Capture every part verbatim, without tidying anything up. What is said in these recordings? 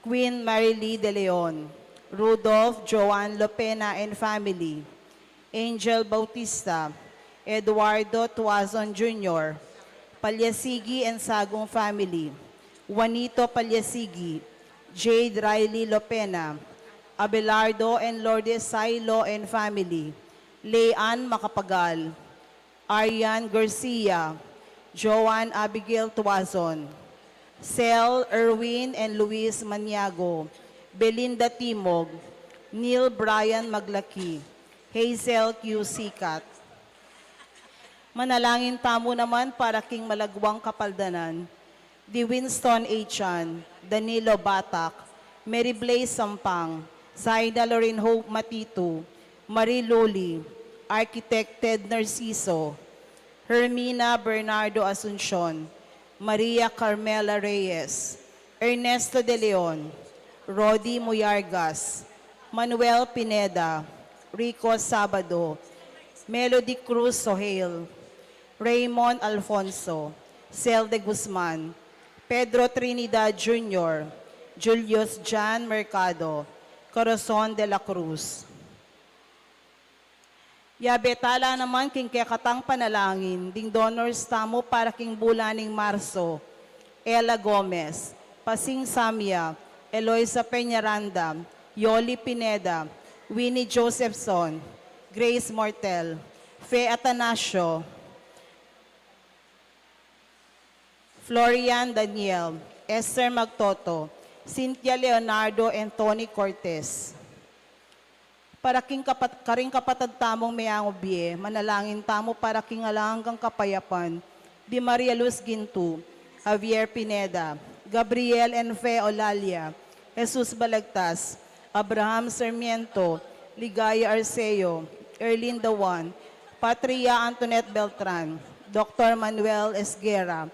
Queen Marilee de Leon, Rudolph Joan Lopena and family, Angel Bautista, Eduardo Tuazon Junior, Palyasigi and Sagong family, Juanito Palyasigi, Jade Riley Lopena, Abelardo and Lourdes Sailo and family, Leanne Macapagal, Arian Garcia, Joan Abigail Tuazon, Cel, Erwin and Luis Maniago, Belinda Timog, Neil Brian Maglaki, Hazel Q Sikat. Manalangin tamu naman para king malagwang kapaldanan di Winston A. Chan, Danilo Batak, Mary Blaze Sampang, Zaida Loren Hope Matitu, Marie Luli, Architect Ted Narciso, Hermina Bernardo Asuncion, Maria Carmela Reyes, Ernesto de Leon, Rodi Muyargas, Manuel Pineda, Rico Sabado, Melody Cruz Sohail, Raymond Alfonso, Cel de Guzman, Pedro Trinidad Junior, Julius John Mercado, Corazon de la Cruz. Yabe tala naman king kekatang panalangin ding donors tamu para king bulan ning Marso: Ella Gomez, Pasing Samia, Eloisa Peñaranda, Yoli Pineda, Winnie Josephson, Grace Mortel, Fe Atanasio, Florian Daniel, Esther Magtoto, Cynthia Leonardo, and Tony Cortez. Para king kapat-, karing kapatad tamung meangu bie, manalangin tamu para king alang anggang kapayapan di Maria Luz Gintu, Javier Pineda, Gabriel and Fe Olalia, Jesus Balagtas, Abraham Sarmiento, Ligaya Arceo, Erlinda Juan, Patria Antoinette Beltran, Doktor Manuel Esguerra,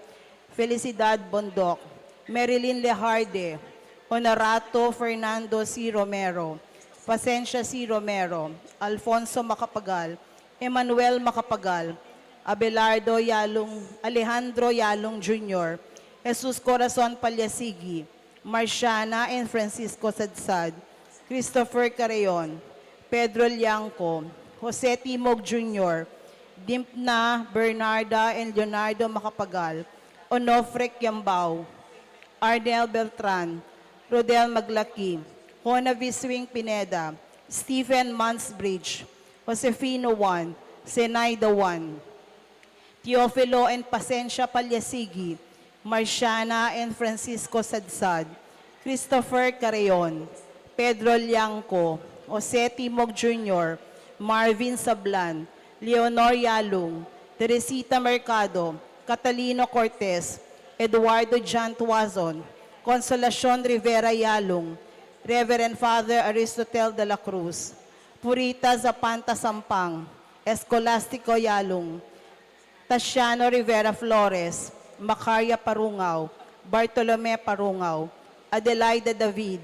Felicidad Bondoc, Marilyn Lejarde, Honorato Fernando C. Romero, Pacencia C. Romero, Alfonso Macapagal, Emmanuel Macapagal, Abelardo Yalung, Alejandro Yalung Junior, Jesus Corazon Palyasigi, Marciana and Francisco Sadsad, Christopher Carreon, Pedro Liangco, Jose Timog Junior, Dimpna Bernarda and Leonardo Macapagal, Onofre Kiambao, Arnel Beltran, Rodel Maglaki, Hona Viswing Pineda, Stephen Mansbridge, Josefino Juan, Zenaida Juan, Teofilo and Pacencia Palyasigi, Marciana and Francisco Sadsad, Christopher Carreon, Pedro Liangco, Jose Timog Junior, Marvin Sablan, Leonor Yalung, Teresita Mercado, Catalino Cortez, Eduardo Jan Tuazon, Consolacion Rivera Yalung, Reverend Father Aristotel de la Cruz, Purita Zapanta Sampang, Escolastico Yalung, Tasiano Rivera Flores, Macaria Parungao, Bartolome Parungao, Adelaida David,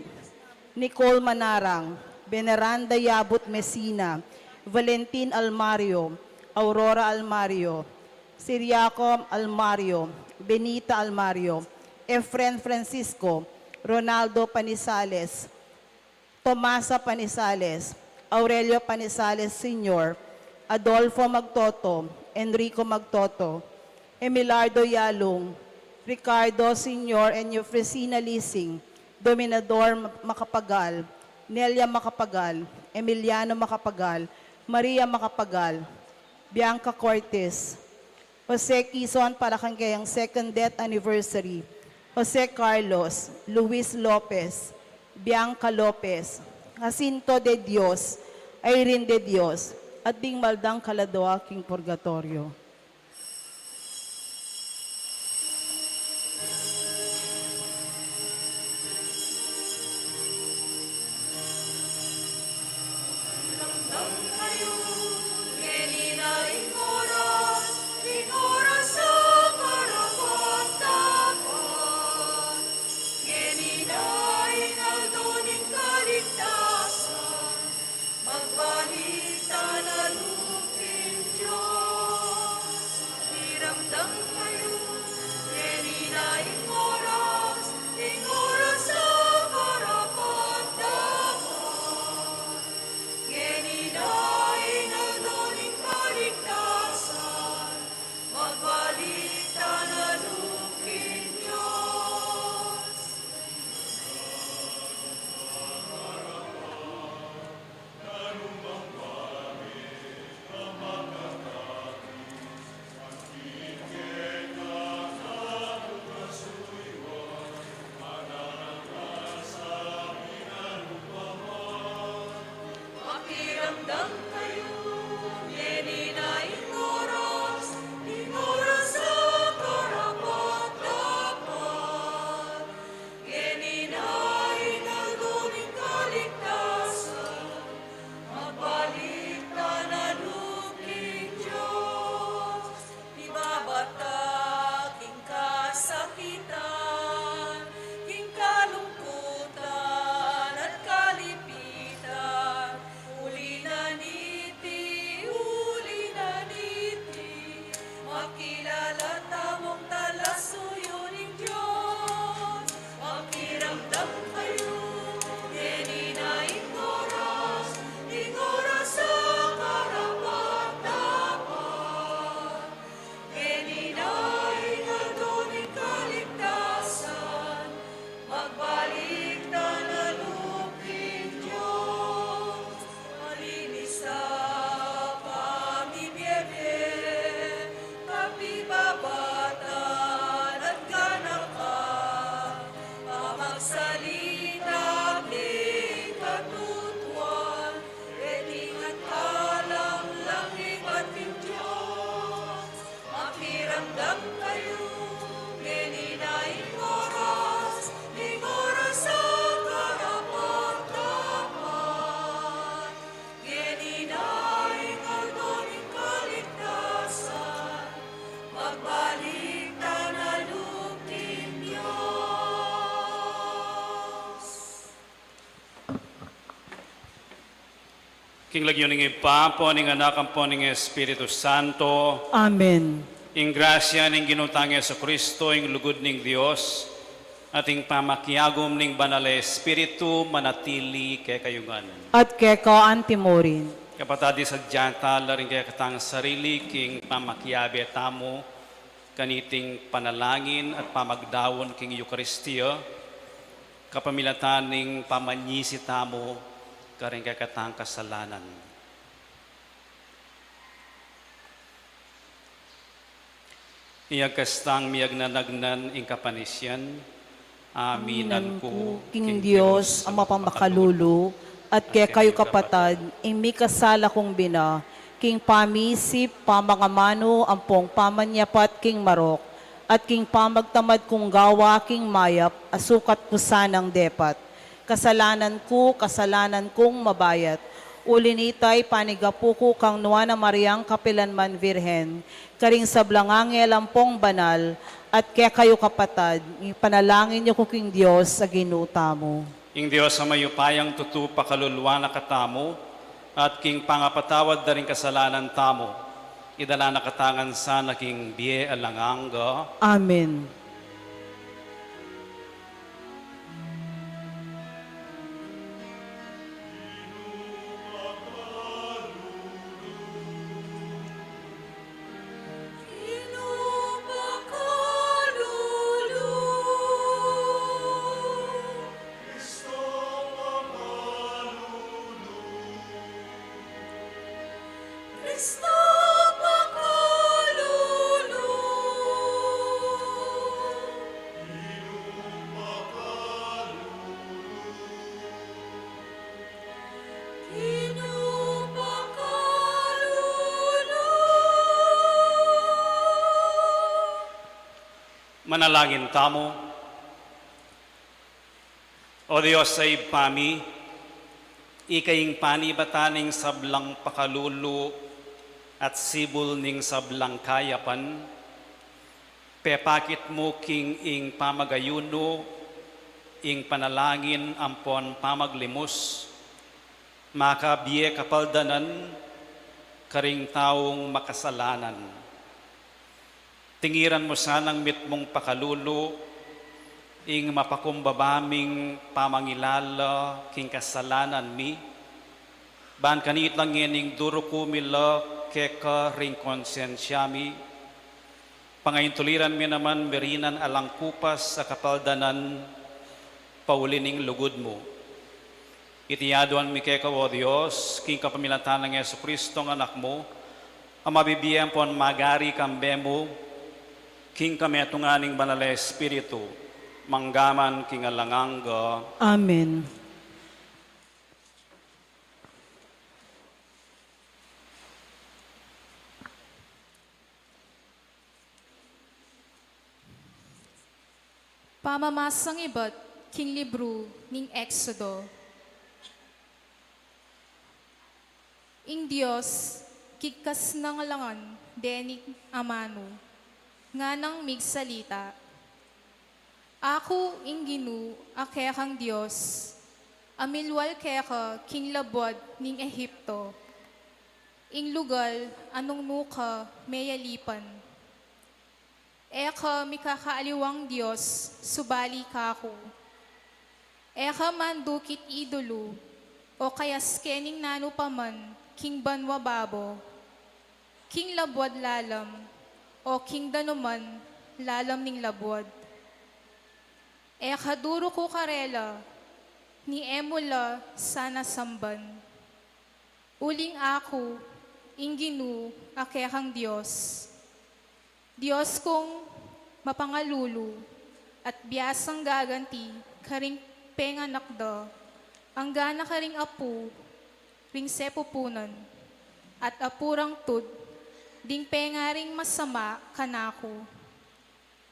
Nicole Manarang, Veneranda Yabut Mesina, Valentin Almario, Aurora Almario, Siriaco Almario, Benita Almario, Efren Francisco, Ronaldo Panizales, Tomasa Panizales, Aurelio Panizales Senior, Adolfo Magtoto, Enrico Magtoto, Emilardo Yalung, Ricardo Senior and Eufresina Lising, Dominador Macapagal, Nelia Macapagal, Emiliano Macapagal, Maria Macapagal, Bianca Cortes, Jose Quizon para kang kayang second death anniversary, Jose Carlos, Luis Lopez, Bianca Lopez, Jacinto de Dios, Irene de Dios, at ding maldang kaladua king purgatorio. Magbalik tana lupin Dios, iramdam kayu, keni na ing oras, ing oras a para King lagyu ning Ibpa, ampo ning Anak, ampo ning Espiritu Santo. Amen. Ing grasya ning Ginu tang Jesucristo, ing lugud ning Dios, at ing pamakiagum ning Banal a Espiritu manatili kekayu ngan. At keka antimurin. Kapatad, isadyang tala ring kekatang sarili king pamakiabe tamu kaniting panalangin at pamagdaun king Eukaristia, kapamilatan ning pamanyisi tamu karing kekatang kasalanan. Iyagkas tang miyagnanagnan ing kapanisian, aminan ku king Dios a mapamakalulu, at kekayu kapatad, ing mikasala kung bina, king pamisip, pamangamanu, ampong pamanyapat king marok, at king pamagtamad kung gawa king mayap, a sukat ku sanang depat. Kasalanan ku, kasalanan kung mabayat. Uli nita, ipanigapu ku kang Nuan a Mariang kapilanman Virgen, karing sablang angel ampong banal, at kekayu kapatad, ipanalangin yu ku king Dios a Ginu tamu. Ing Dios a mayupayang tutu pakaluluan na katamu, at king pangapatawad da ring kasalanan tamu, idala na katamu ngan sana king bie alang angga. Amen. Manalangin tamu. O Dios a Ibpa mi, ika ing panibatan ning sablang pakalulu at sibul ning sablang kayapan, pepakit mu king ing pamagayunu, ing panalangin ampon pamaglimus, makabie kapaldanan karing taung makasalanan. Tingiran mu sanang mitmung pakalulu ing mapakumbaba ming pamangilala king kasalanan mi, ban kanita ngening duruku mi la keka ring konsensya mi, pangaintuliran mi naman mirinan alang kupas a kapaldanan pauli ning lugud mu. Iti aduan mi keka, O Dios, king kapamilatan nang Jesucristo a Anak mu, a mabibie ampon magari kambe mu, king kametungan ning Banal a Espiritu, mangga man king alang angga. Amen. Pamamasang ibat king libru ning Exodo. Ing Dios kigkas na nga langan dening amanu, nganang migsalita, "Aku ing Ginu a kekang Dios, a milwal keka king labuad ning Egipto, ing lugal a nung nuka me yalipan. E ka mikakaaliwang Dios subali kaku. E ka mandukit idulu, o kayaske ning nanu pa man king banua babo, king labuad lalam, o king danuman lalam ning labuad. E ka duruku karela, ni e mu la sana samban. Uling aku ing Ginu a kekang Dios, Dios kung mapangalulu at biasang gaganti karing penganak da, anggana karing apu ring sepupunan, at apu rang tud ding pengaring masama kanaku.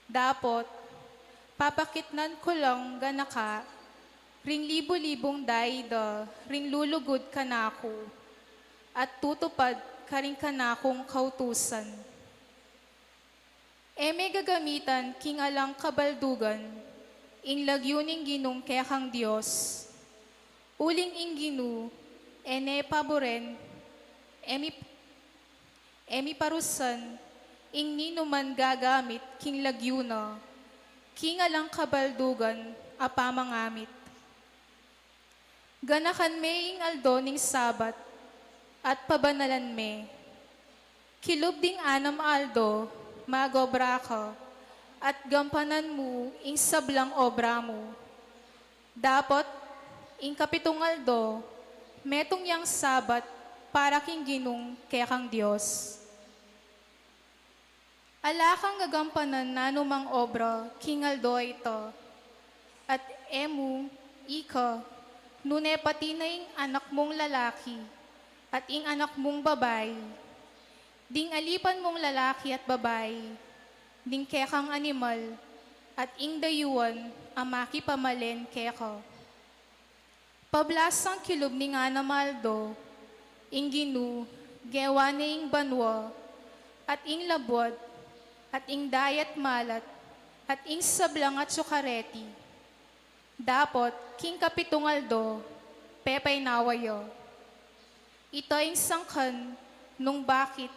Dapot papakitnan ku lang ganaka ring libu-libung daida ring lulugud kanaku, at tutupad karing kanakung kautusan. E me gagamitan king alang kabaldugan ing lagyu ning Ginung kekang Dios. Uling ing Ginu E ne paburen, e mi, e mi parusan ing ninuman gagamit king lagyu na, king alang kabaldugan a pamangamit. Ganakan me ing aldo ning Sabat, at pabanalan me. Kilub ding anam a aldo, mag-obra ka, at gampanan mu ing sablang obra mu. Dapot, ing kapitung aldo, metung yang Sabat para king Ginung kekang Dios. Ala kang gagampanan nanumang obra king aldo a ita, at e mu ika, nune pati na ing anak mung lalaki at ing anak mung babai, ding alipan mung lalaki at babai, ding kekang animal, at ing dayuan a makipamalen keka. Pablasang kilub ning anam a aldo, ing Ginu gewa ne ing banua, at ing labuad, at ing dayat malat, at ing sablang atsu kareti. Dapot, king kapitung aldo, pepaynawa ya. Ita ing sangkan nung bakit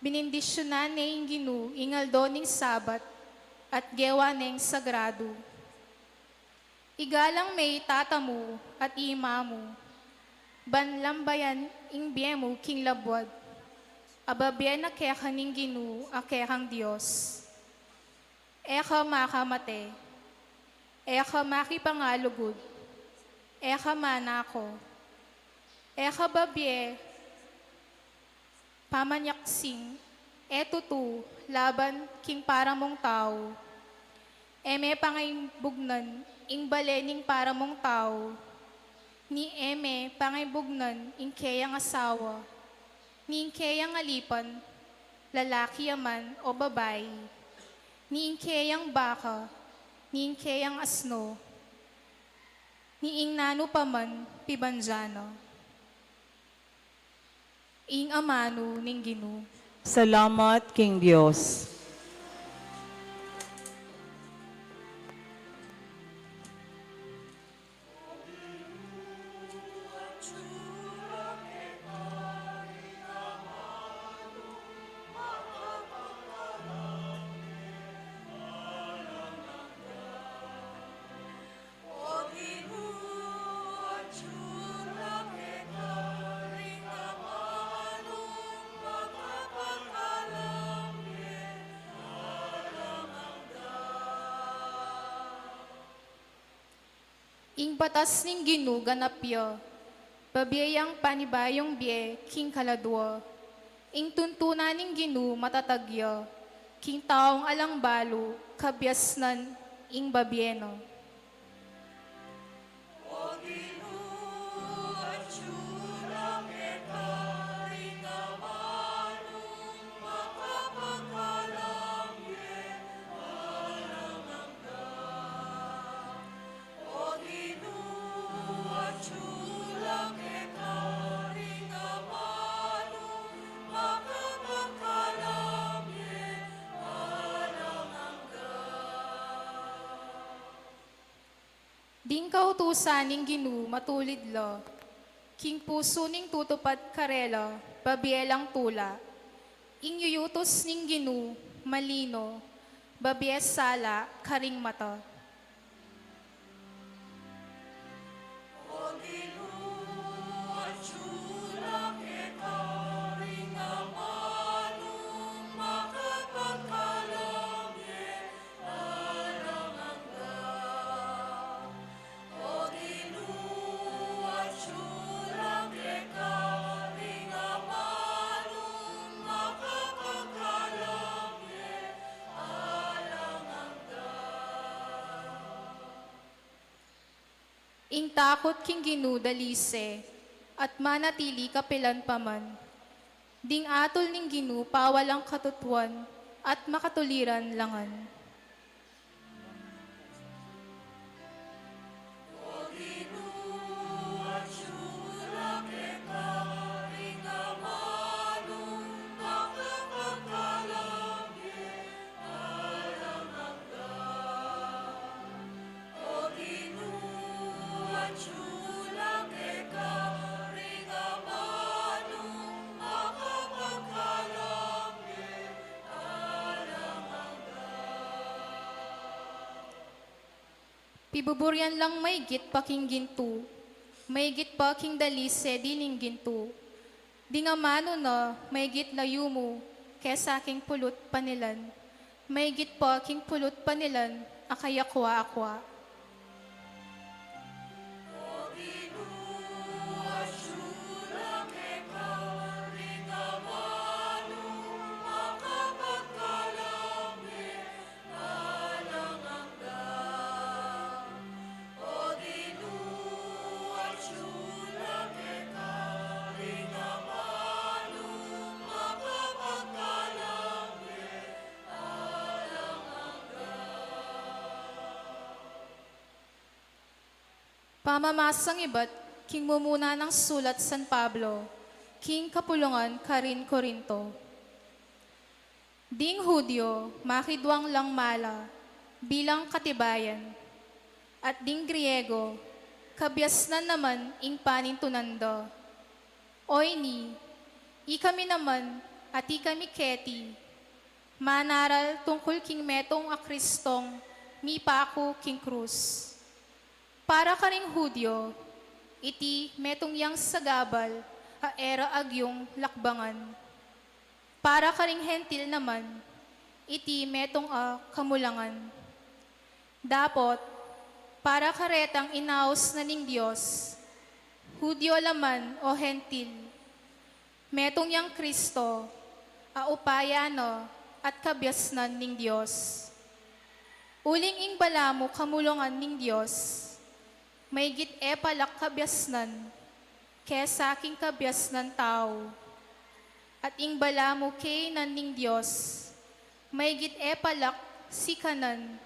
binindisyunan ne ing Ginu ing aldo ning Sabat, at gewa neng sagradu. Igalang me i tata mu at i ima mu, ban lambayan ing bie mu king labuad, a babie na keka ning Ginu a kekang Dios. E ka makamate, e ka makipangalugud, e ka manako, e ka babie pamanyaksing, e tutu laban king para mung tau, e me pangaibugnan ing bale ning para mung tau, ni e me pangaibugnan ing keyang asawa, ni ing keyang alipan, lalaki ya man o babai, ni ing keyang baka, ni ing keyang asno, ni ing nanu pa man pibandian na. Ing amanu ning Ginu. Salamat king Dios. Ing batas ning Ginu ganap ya, babie yang panibayung bie king kaladua. Ing tuntunan ning Ginu matatag ya, king taung alang balu kabiasnan ing babie na. Ding kautusan ning Ginu matulid la, king pusu ning tutupad karela, babie lang tula. Ing yuyutus ning Ginu malino, babie sala karing mata. Ing takut king Ginu dalise, at manatili kapilan pa man. Ding atul ning Ginu pawalang katutuan at makatuliran la ngan. Pibuburian lang maigit pa king gintu, maigit pa king dalise dining gintu. Ding amanu na maigit layumu kesa king pulut panilan, maigit pa king pulut panilan a kayakwa-akwa. Pamamasang ibat king mumuna nang sulat San Pablo king kapulungan karin Corinto. Ding Judio, makiduang lang mala bilang katibayan, at ding Griego, kabiasnan naman ing panintunan da. Oyni, ikami naman, at ikami keti, manaral tungkul king metung a Kristong mipaku king krus. Para karing Judio, iti metung yang sagabal a e ra agyung lakbangan. Para karing Hentil naman, iti metung a kamulangan. Dapot, para karetang inaus na ning Dios, Judio la man o Hentil, metung yang Kristo, a upaya na at kabiasnan ning Dios. Uling ing balamu kamulangan ning Dios, maigit e pala kabiasnan kesa king kabiasnan tau. At ing balamu kainan ning Dios, maigit e pala sikanan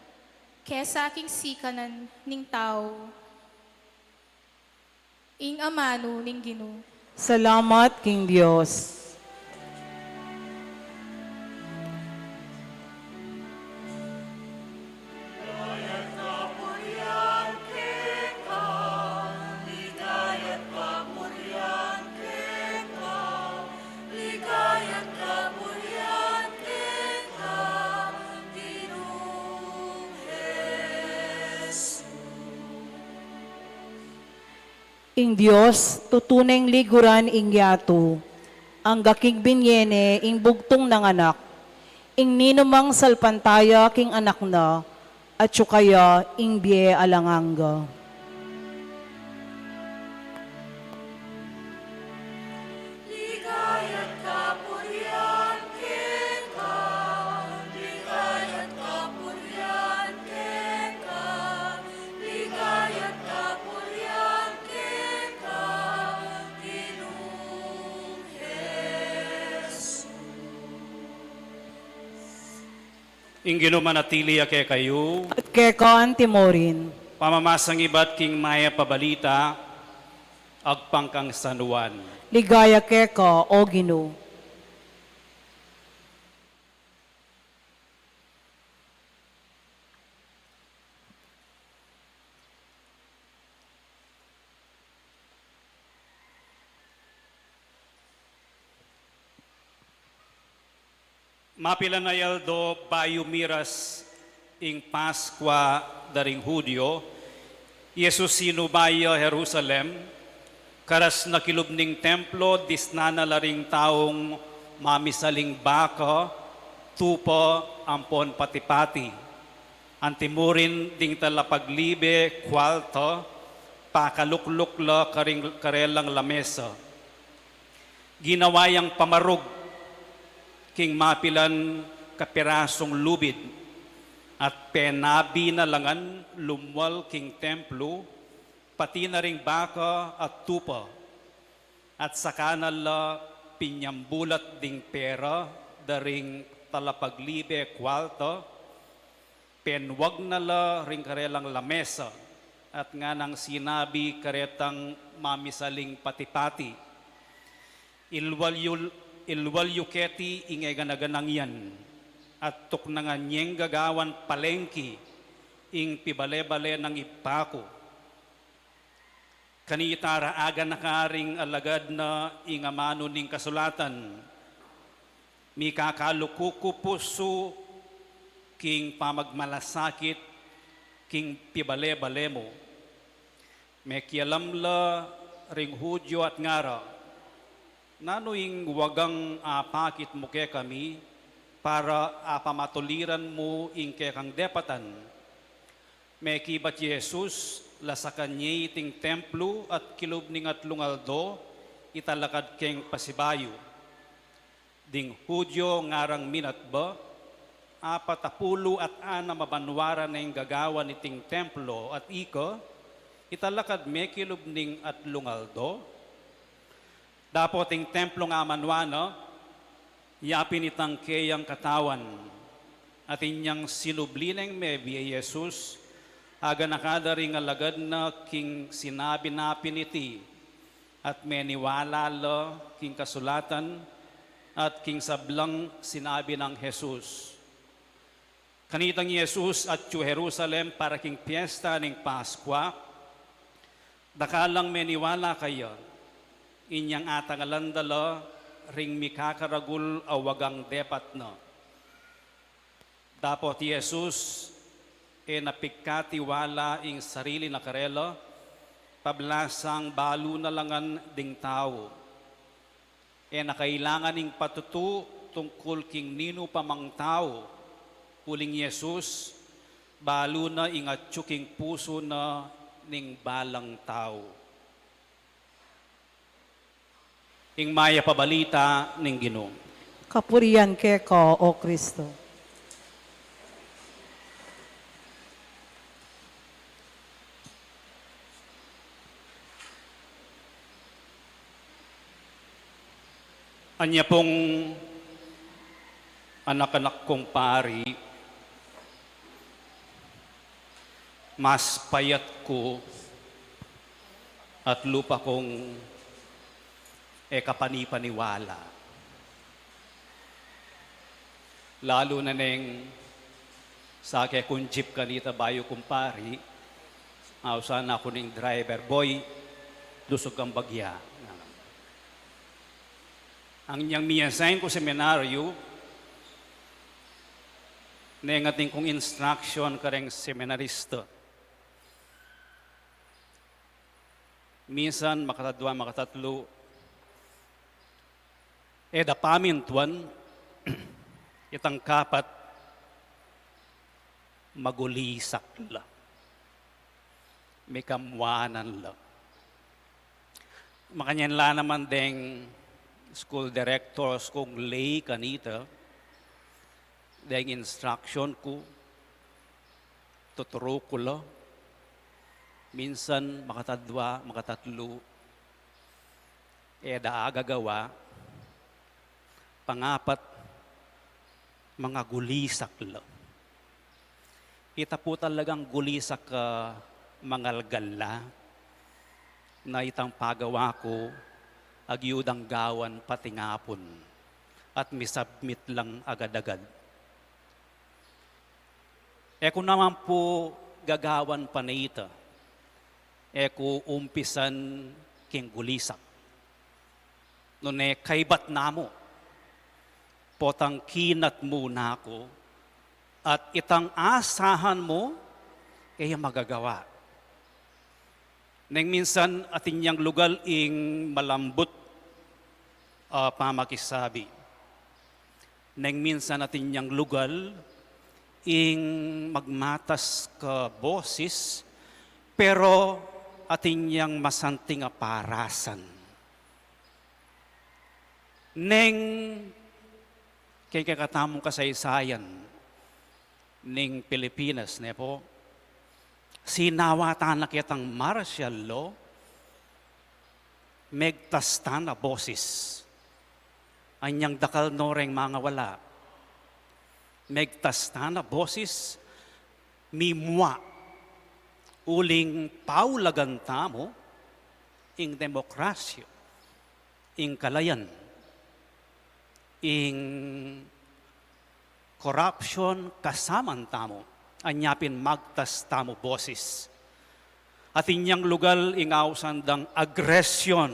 kesa king sikanan ning tau. Ing amanu ning Ginu. Salamat king Dios. Ing Dios, tutu neng liguran ing yatu, angga king binye ne ing bugtung nang anak, ing ninumang salpantaya king anak na, atyu kaya ing bie alang angga. Ing Ginu manatili ya kekayu. At keka anti mu rin. Pamamasang ibat king mayap a balita agpang kang San Juan. Ligaya keka, O Ginu. Mapilan a aldo bayu miras ing Paskua da ring Judio, i Jesus sinuba ya Jerusalem, karas na kilub ning templo, disnan na la ring taung mamisaling baka, tupa, ampon pati-pati. Anti mu rin ding talapaglibe kualta, pakalukluk la karing karelang lamesa. Ginawa yang pamarug king mapilan kapirasung lubid, at penabi na la ngan lumwal king templo, pati na ring baka at tupa, at saka na la pinyambulat ding pera da ring talapaglibe kualta, penwag na la ring karelang lamesa, at nganang sinabi karetang mamisaling pati-pati, "Ilwal yu, ilwal yu keti ing e gana-ganang yan, at tuknangan yeng gagawan palengki ing pibale-bale nang Ibpa ku." Kanita ra aganaka ring alagad na ing amanu ning kasulatan, "Mikakaluku ku pusu king pamagmalasakit, king pibale-bale mu. Mekialam la ring Hudyo at ngara, "Nanu ing wagang apakit mu kekami para apamatuliran mu ing kekang depatan?" Mekibat i Jesus, lasakan ye iting templo at kilub ning atlung aldo, italakad keng pasibayu. Ding Hudyo ngarang minatba, apatapulu at anam a banwa ra neng gagawan iting templo at ika, italakad me kilub ning atlung aldo? Dapot ing templong amanwa na, yapin itang keyang katawan. Atin yang sinubli neng mebie i Jesus, aganaka da ring alagad na king sinabi na pin iti, at meniwala la king kasulatan at king sablang sinabi nang Jesus. Kanitang i Jesus atyu Jerusalem para king piesta ning Paskua. Dakal lang meniwala kaya, inyang atangalan da la ring mikakaragul a wagang depat na. Dapot i Jesus, e na pigkatiwala ing sarili na karela, pablasang balu na la ngan ding tau. E na kailangan ing patutu tungkul king ninu pa mang tau, uling i Jesus, balu na ing atyu king pusu na ning balang tau. Ing Mayap a Balita ning Ginu. Kapurian keka, O Kristo. Anya pong anak-anak kong pari, mas payat ku at lupa kung e ka panipaniwala. Lalu na neng sake kung jeep kanita bayu kung pari, ausan na ku ning driver, "Boy, lusug kang bagya." Ang inyang mi-assign ku seminaryo, neng atin kung instruction kareng seminarista. Minsan, makatadwa, makatatlu, e da pamintuan, itang kapat, magulisak la. Mikamuanan la. Makanyan la naman deng school directors kung lay kanita, deng instruction ku, tuturu ku la, minsan makatadwa, makatatlu, e da agagawa, pangapat, mangagulisak la. Ita pu talagang gulisak a mangalgal la, na itang pagawa ku, agyu dang gawan patingapun, at mi-submit lang agad-agad. E ku naman pu gagawan pa nita, e ku umpisan king gulisak. Nune kaybat na mu, potang kinat mu na ku, at itang asahan mu, e ya magagawa. Neng minsan atin yang lugal ing malambut a pamakisabi. Neng minsan atin yang lugal ing magmatas ka bosis, pero atin yang masanting a parasan. Neng keng kekatamung kasaysayan ning Pilipinas, ne pu, sinawatan na ketang martial law, megtas tana bosis. Anyang dakal no reng mangawala. Megtas tana bosis, mimua. Uling paulagan tamu ing demokrasya, ing kalayan, ing korapsyon kasaman tamu, anya pin magtas tamu bosis. Atin yang lugal ing ausan dang agresyon,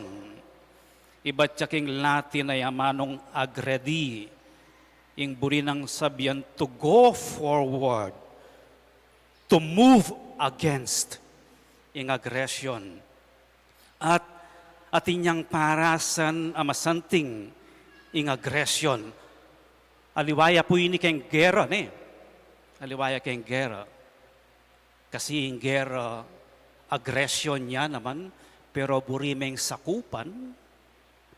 ibat ya king Latin a amanung aggredi, ing buri nang sabian to go forward, to move against ing aggression. At atin yang parasan a masanting ing aggression. Aliwa ya pu ini keng gera, ne? Aliwa ya keng gera. Kasi ing gera, aggression ya naman, pero buri meng sakupan,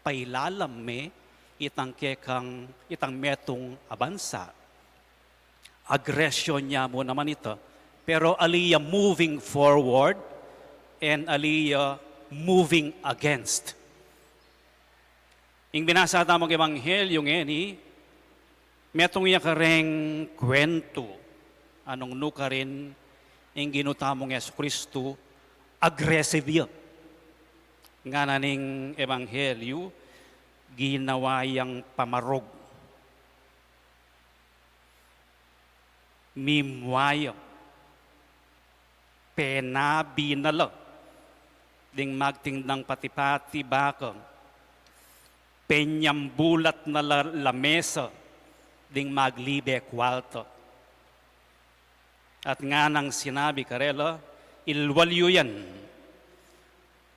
pailalam me itang kekang, itang metung a bansa. Aggression ya mu naman ita, pero ali ya moving forward and ali ya moving against. Ing binasa tamung ebanghelyo ngeni, metung ya kareng kwentu a nung nukarin ing Ginu tamung Jesucristo, aggressive ya. Ngana ning ebanghelyo, ginawa yang pamarug. Mimua ya, penabi na la ding magtindang pati-pati baka, penyambulat na la lamesa ding maglibe kwalta. At nganang sinabi karela, "Ilwal yu yan,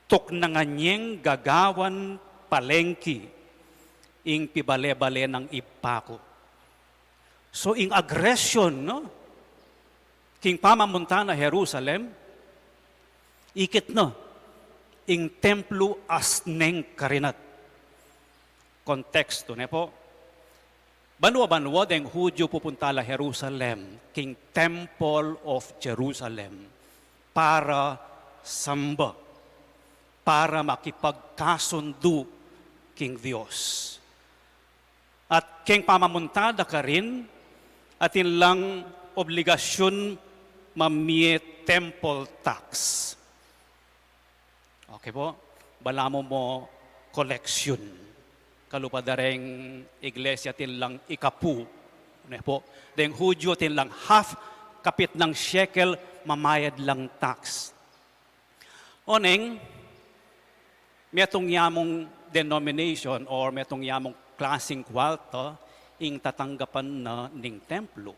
tuknangan yeng gagawan palengki ing pibale-bale nang Ibpa ku." So, ing aggression, no? King pamamunta na Jerusalem, ikit na ing templo as neng karinat. Konteksto, ne pu? Banua-banua deng Hudyo pupunta la Jerusalem, king Temple of Jerusalem, para samba, para makipagkasundu king Dios. At keng pamamunta da karin, atin lang obligasyun mamie temple tax. Okay pu? Balamu mo koleksyon. Kalupa da reng iglesia atin lang ikapu. Ne pu? Deng Hudyo atin lang half kapit nang shekel mamayad lang tax. Oneng, metung ya mung denomination or metung ya mung klasing kwalta ing tatanggapan na ning templo.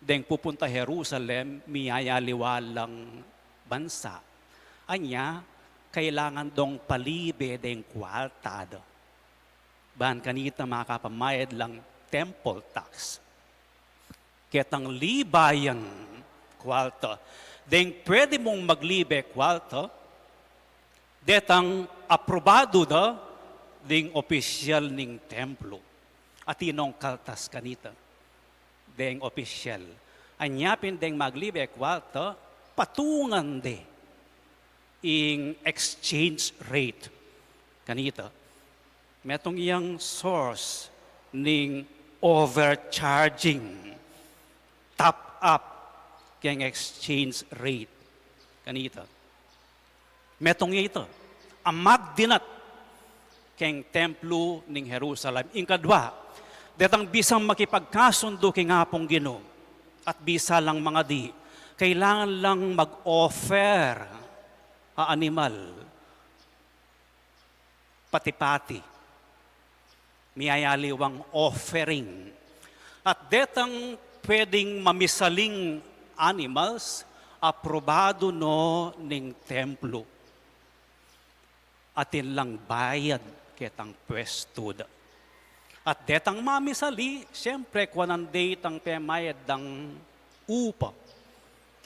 Deng pupunta Jerusalem, miyayaliwa lang bansa. Anya, kailangan dong palibe deng kwalta da. Ban kanita makapamayad lang temple tax. Ketang libayan kwalta. Deng pwede mung maglibe kwalta, detang aprobadu da ding opisyal ning templo. Atin nong kaltas kanita deng opisyal. Anya pin deng maglibe kwalta, patungan de ing exchange rate kanita. Metung yang source ning overcharging, top up keng exchange rate kanita. Metung ya ita a magdinat keng templo ning Jerusalem. Ing kadwa, detang bisang makipagkasundu king Apung Ginu at bisa lang mangadi, kailangan lang mag-offer a animal, pati-pati, miyayaliwang offering. At detang pwedeng mamisaling animals, aprobadu no ning templo. Atin lang bayad ketang pwestu da. At detang mamisali, siyempre, kuanan de itang pemayad dang upa.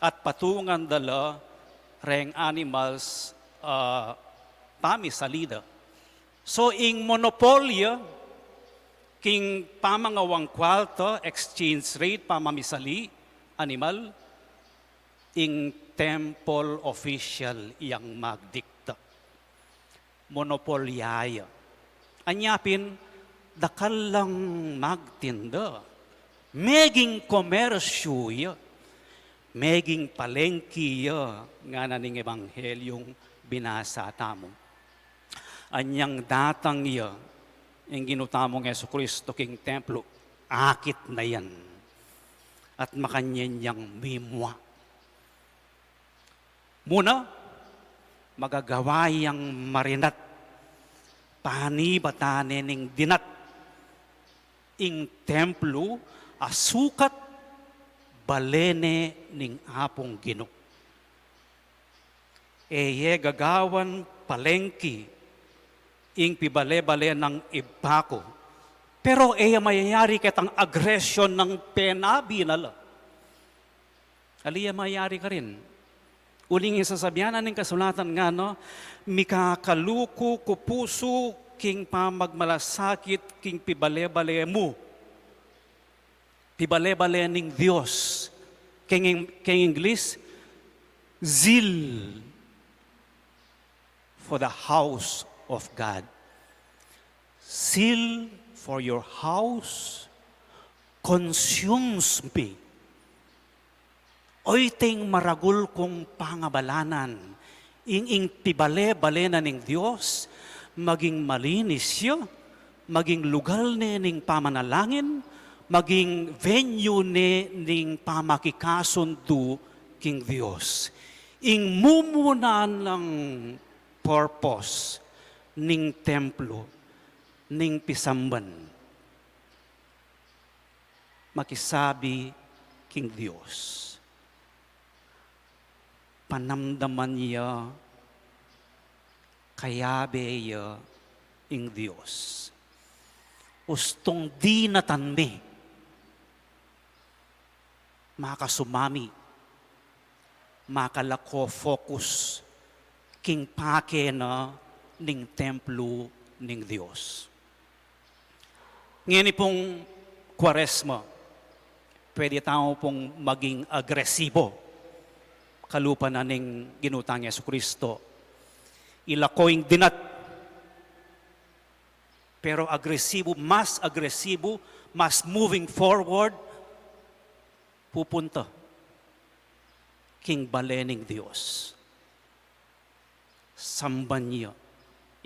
At patungan da la reng animals, ah, pamisali da. So, ing monopolya king pamangawang kwalta, exchange rate, pamamisali animal, ing temple official yang magdikta. Monopolya ya. Anya pin, dakal lang magtinda. Meging komersyu ya. Meging palengki ya, ngana ning ebanghelyung binasa tamu. Anyang datang ya ing Ginu tamung Jesucristo king templo, akit na yan. At makanyan yang mimua. Muna, magagawa yang marinat, panibatan ne ning dinat ing templo a sukat bale ne ning Apung Ginu. E ye gagawan palengki ing pibale-bale nang Ibpa ku. Pero e ya mayayari ketang agresyon nang penabi na la. Ali ya mayayari karin. Uling ing sasabian na ning kasulatan ngana, mikakaluku ku pusu king pamagmalasakit king pibale-bale mu. Pibale-bale ning Dios. King, king English, zeal for the house of God. Zeal for your house consumes me. Oyting maragul kung pangabalanan, ing, ing pibale-bale na ning Dios, maging malinis ya, maging lugal ne ning pamanalangin, maging venue ne ning pamakikasundu king Dios. Ing mumuna nang purpose ning templo, ning pisamban, makisabi king Dios. Panamdaman ya, kayabe ya ing Dios. Ustung dinatan mi makasumami, makalako focus king pake na ning templo ning Dios. Ngeni pung Kuaresma, pwede tamu pung maging agresibo kalupa na ning Ginu tang Jesucristo. Ilako ing dinat, pero agresibo, mas agresibo, mas moving forward, pupunta king bale ning Dios. Samban ya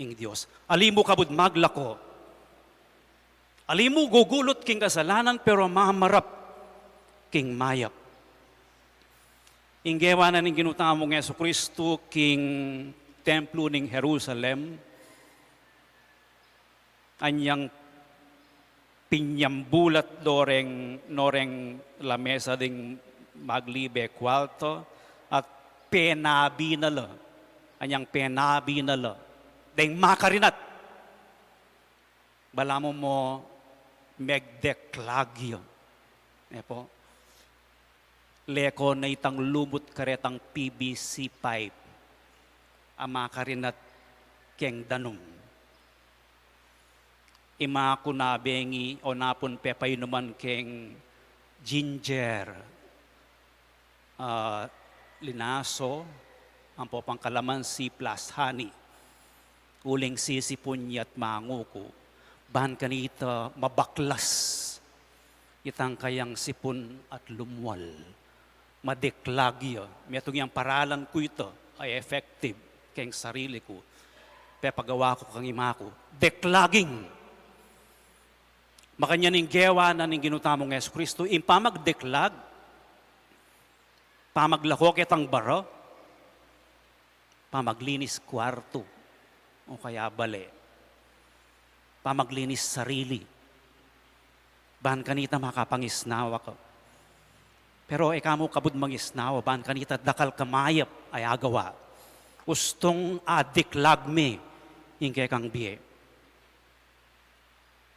ing Dios. Ali mu kabud maglako. Ali mu gugulut king kasalanan, pero mamarap king mayap. Ing gewa na ning Ginu tamung Jesucristo king templo ning Jerusalem, anyang pinyambulat do reng, no reng lamesa ding maglibe kuarto, at penabi na la. Anyang penabi na la deng makarinat. Balamu mo megdeklag ya. E pu? Leko na itang lumut karetang P V C pipe a makarinat keng danum. Ima ku na bengi o napun pepainuman keng ginger, ah, linaso, ampo pang kalamansi plus honey. Uling sisipun ya't manguku, ban kanita mabaklas itang kayang sipun at lumwal. Madeklag ya. Metung yang paralan ku ita a effective keng sarili ku. Pepagawa ku kang ima ku. Deklaging. Makanyan ing gewa na ning Ginu tamung Jesucristo, ing pamagdeklag, pamaglako ketang bara, pamaglinis kuartu, o kaya bale, pamaglinis sarili, ban kanita makapangisnawa ka. Pero e ka mu kabud mangisnawa, ban kanita dakal ka mayap a agawa. Ustung adeklag me ing kekang bie,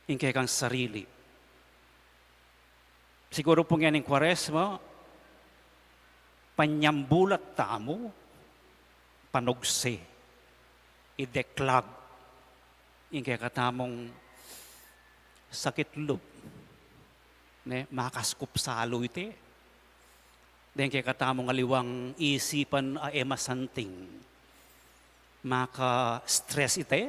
ing kekang sarili. Siguru pu ngening Kuaresma, panyambulat tamu, panugse, ideklag ing kekatamung sakit lub, ne, makaskup salu ite, deng kekatamung aliwang isipan a e masanting, maka-stress ite.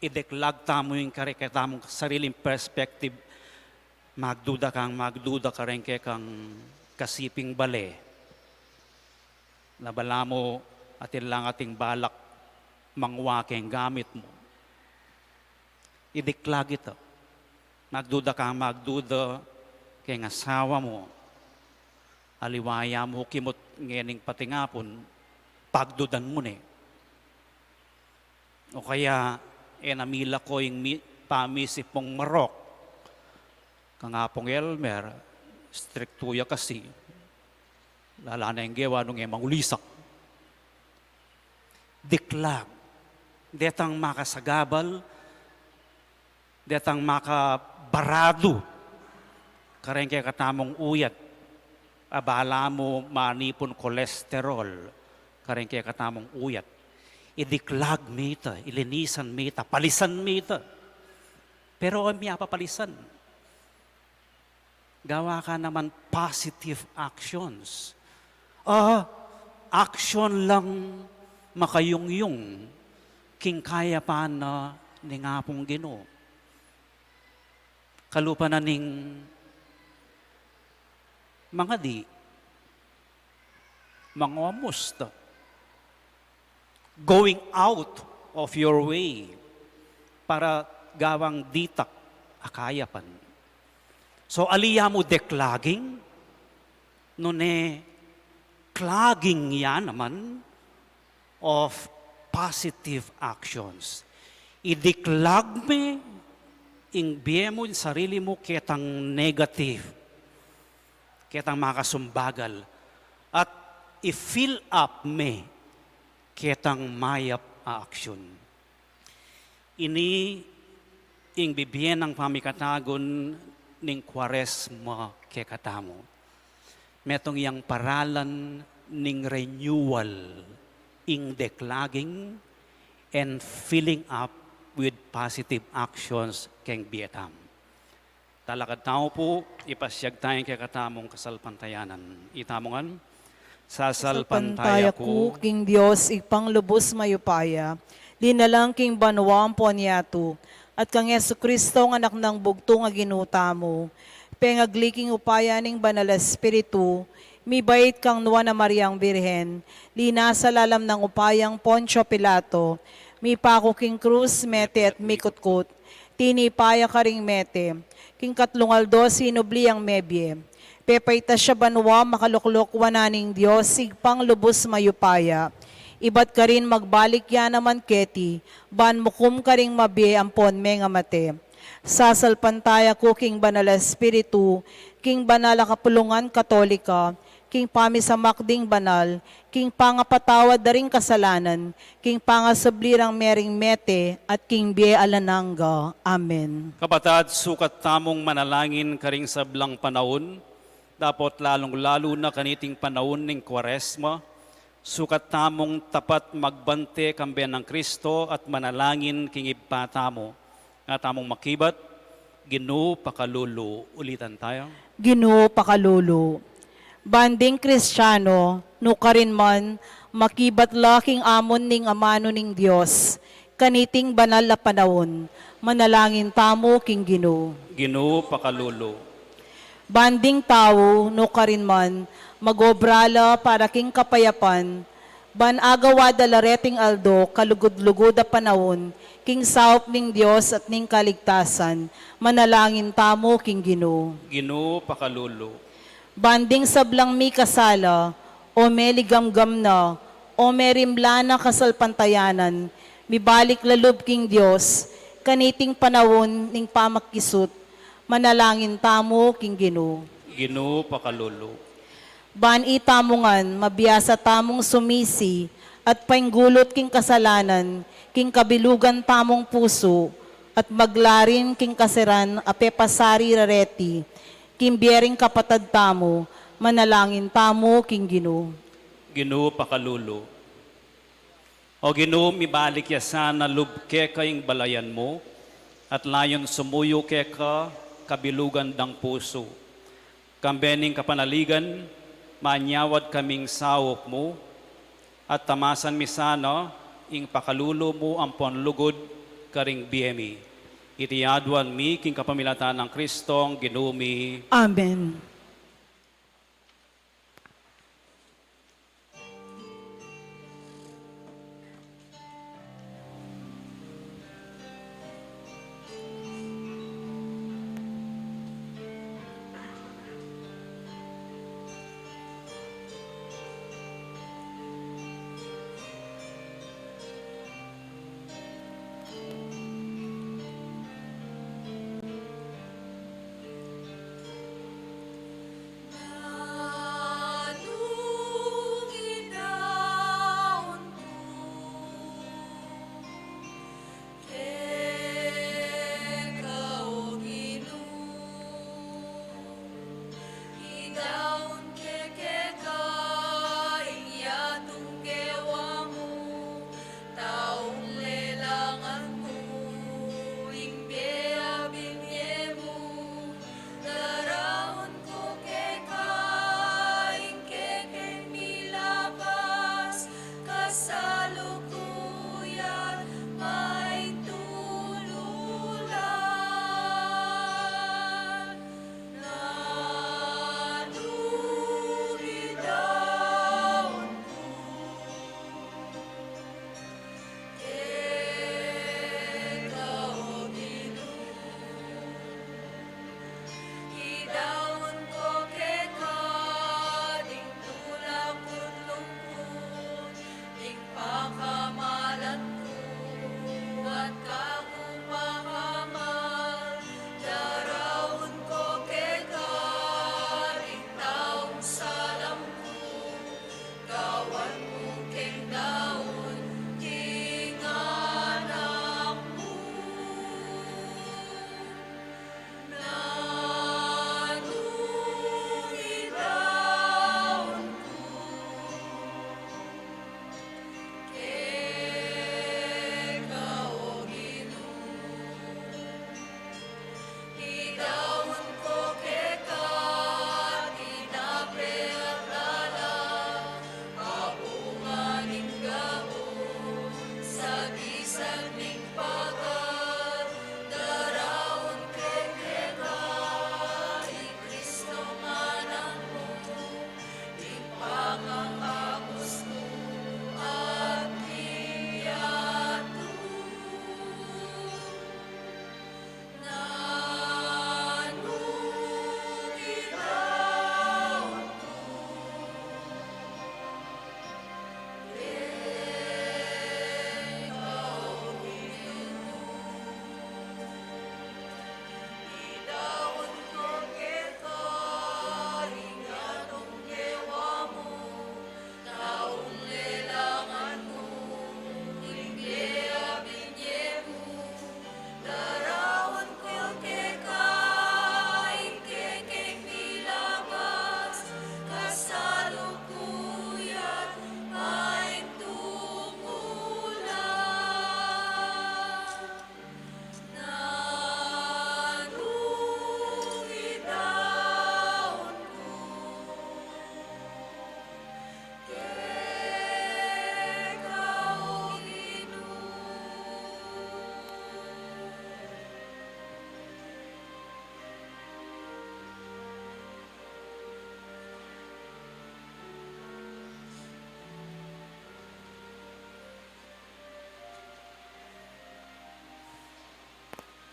Ideklag tamu ing kare ketamung sariling perspective, magduda kang magduda kareng kekang kasiping bale. Na balamu atin lang ating balak mangwa keng gamit mu. Ideklag ita. Magduda kang magduda keng asawa mu. Aliwa ya mu kimut ngening patingapun, pagdudan mu ne. O kaya, e na milako ing mi-, pamisip mung marok Kang Apung Elmer, striktu ya kasi. Lala na ing gewa nung e mangulisak. Diklag. Detang makasagabal, detang makabaradu kareng kekatamung uyat. Abala mu manipun kolesterol kareng kekatamung uyat. Idiklag mi ita, ilinisan mi ita, palisan mi ita. Pero e mi apapalisan. Gawa ka naman positive actions. Ah, action lang makayungyung king kayapan na ning Apung Ginu. Kalupa na ning mangadi, mangomusta, going out of your way para gawang ditak a kayapan. So, ali ya mu deklaging, nune klaging ya naman of positive actions. Idiklag me ing bie mu, ing sarili mu, ketang negative, ketang makasumbagal, at i-fill up me ketang mayap a action. Ini ing bibie nang pamikatagun ning Kuaresma kekatamu. Metung yang paralan ning renewal, ing deklaging and filling up with positive actions keng bie tamu. Talakad tamu pu, ipasiag taya ing kekatamung kasalpantayanan. Itamu ngan, sasalpantaya ku king Dios, Ibpang lubus mayupaya, linalang king banua ampon yatu, at kang Jesucristo, ing Anak nang bugtung a Ginu tamu, pengagli king upaya ning Banal a Espiritu, mibait kang Nuan a Mariang Birhen, linasa lalam nang upayang Poncio Pilato, mipaku king krus, mete at mikutkut, tinipa ya karing mete, king katlung aldo sinubli yang mebie. Pepaitas ya banua, makaluklok wanan ning Dios, Ibpang lubus mayupaya. Ibat karin magbalik ya naman keti, ban mukum karing mabie ampon mengamate. Sasalpantaya ku king Banal a Espiritu, king banal a kapulungan Katolika, king pamisamak ding banal, king pangapatawad da ring kasalanan, king pangasubli rang mering mete, at king bie alang angga. Amen. Kapatad, sukat tamung manalangin karing sablang panaun, dapot lalung-lalu na kaniting panaun ning Kuaresma, sukat tamung tapat magbante kambe nang Kristo at manalangin king Ibpa tamu. Nga tamung makibat, Ginu, pakalulu. Ulitan taya. Ginu, pakalulu. Ban ding Kristiano, nukarin man, makibat la king amun ning amanu ning Dios, kaniting banal a panaun, manalangin tamu king Ginu. Ginu, pakalulu. Ban ding tau, nukarin man, mag-obra la para king kapayapan, ban agawa da la reting aldo kalugud-lugud a panaun, king saup ning Dios at ning kaligtasan, manalangin tamu king Ginu. Ginu, pakalulu. Ban ding sablang mikasala, o meligamgam na, o merimla na kasalpantayanan, mibalik lalub king Dios, kaniting panaun ning pamakisut, manalangin tamu king Ginu. Ginu, pakalulu. Ban itamu ngan, mabiasa tamung sumisi, at painggulut king kasalanan, king kabilugan tamung pusu, at maglarin king kaseran a pepasari reti, king bie ring kapatad tamu, manalangin tamu king Ginu. Ginu, pakalulu. O Ginu, mibalik ya sana lub keka ing balayan mu, at layun sumuyu keka kabilugan dang pusu. Kambe ning kapanaligan, manyawad kaming saup mu, at tamasan mi sana ing pakalulu mu ampon lugud karing bie mi. Iti aduan mi king kapamilatan nang Kristong Ginu mi. Amen.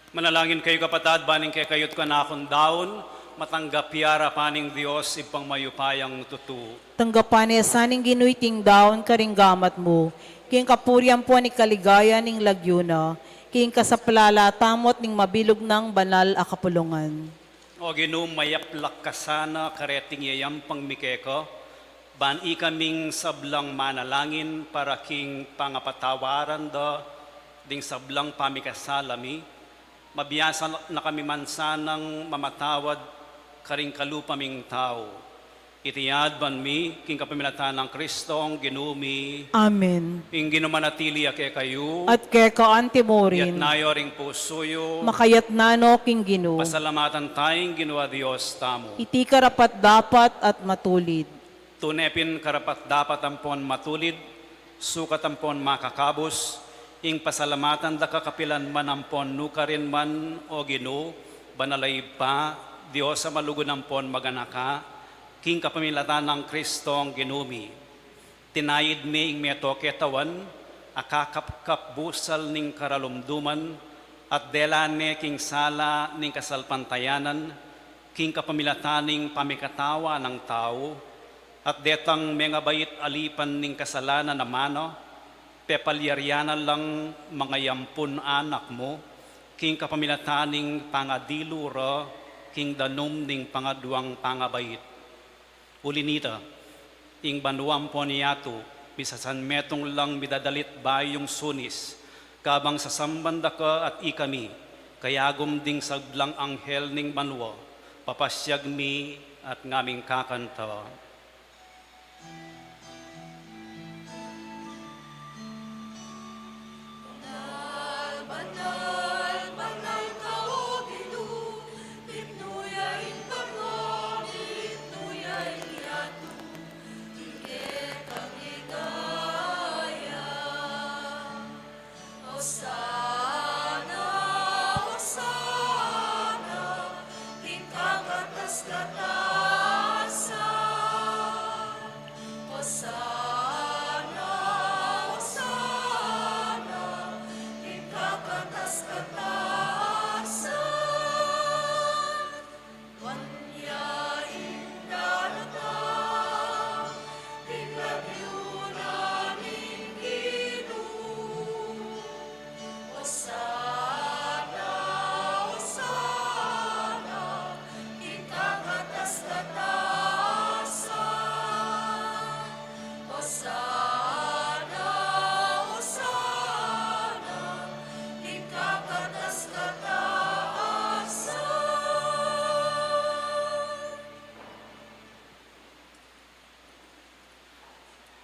Manalangin kayu, kapatad, ban ing kekayu't kanakung daun matanggap ya king arapan ning Dios Ibpang mayupayang tutu. Tanggapan na sa ning Ginu iting daun karing gamat mu, king kapurian ampon king kaligayan ning lagyu na, king kasaplalan tamu at ning mabilug nang banal a kapulungan. O Ginu, mayaplak ka sana kareting yayampang mi keka, ban ikaming sablang manalangin para king pangapatawaran da ding sablang pamikasala mi, mabiasa na kami man sanang mamatawad karing kalupa ming tau. Iti adban mi king kapamilatan nang Kristong Ginu mi. Amen. Ing Ginu manatili ya kekayu. At keka anti mu rin. Itas yu ring pusu yu. Makaitas no king Ginu. Pasalamatan taya ing Ginu a Dios tamu. Iti karapat-dapat at matulid. Tune pin karapat-dapat ampon matulid, sukat ampon makakabus, ing pasalamatan da ka kapilan man ampon nukarin man, O Ginu, banal a Ibpa, Dios a malugud ampon maganaka, king kapamilatan nang Kristong Ginu mi. Tinayid me ing meto ketawan a kakapkap busal ning karalumduman, at dela ne king sala ning kasalpantayanan, king kapamilatan ning pamikatawa nang tau, at detang mengabait alipan ning kasalanan a mana, pepalyarian na lang mangayampun anak mu, king kapamilatan ning pangadilu ra king danum ning pangaduang pangabait. Uli na nita, ing banua ampon yatu, misasan metung lang midadalit bayung sunis, kabang sasamban da ka at ikami, kayagum ding sablang anghel ning banua, papasyag mi at ngaming kakanta. Banal, banal, banal ka, O Ginu, mitmu ya ing banua, mitmu ya ing yatu, ing kekang ligaya. Hosana, Hosana, king kakatas-katasan. Hosana, Hosana, king kakatas-katasan. Kanya ing daratang king lagyu na ning Ginu. Hosana, Hosana, king kakatas-katasan. Hosana, Hosana, king kakatas-katasan.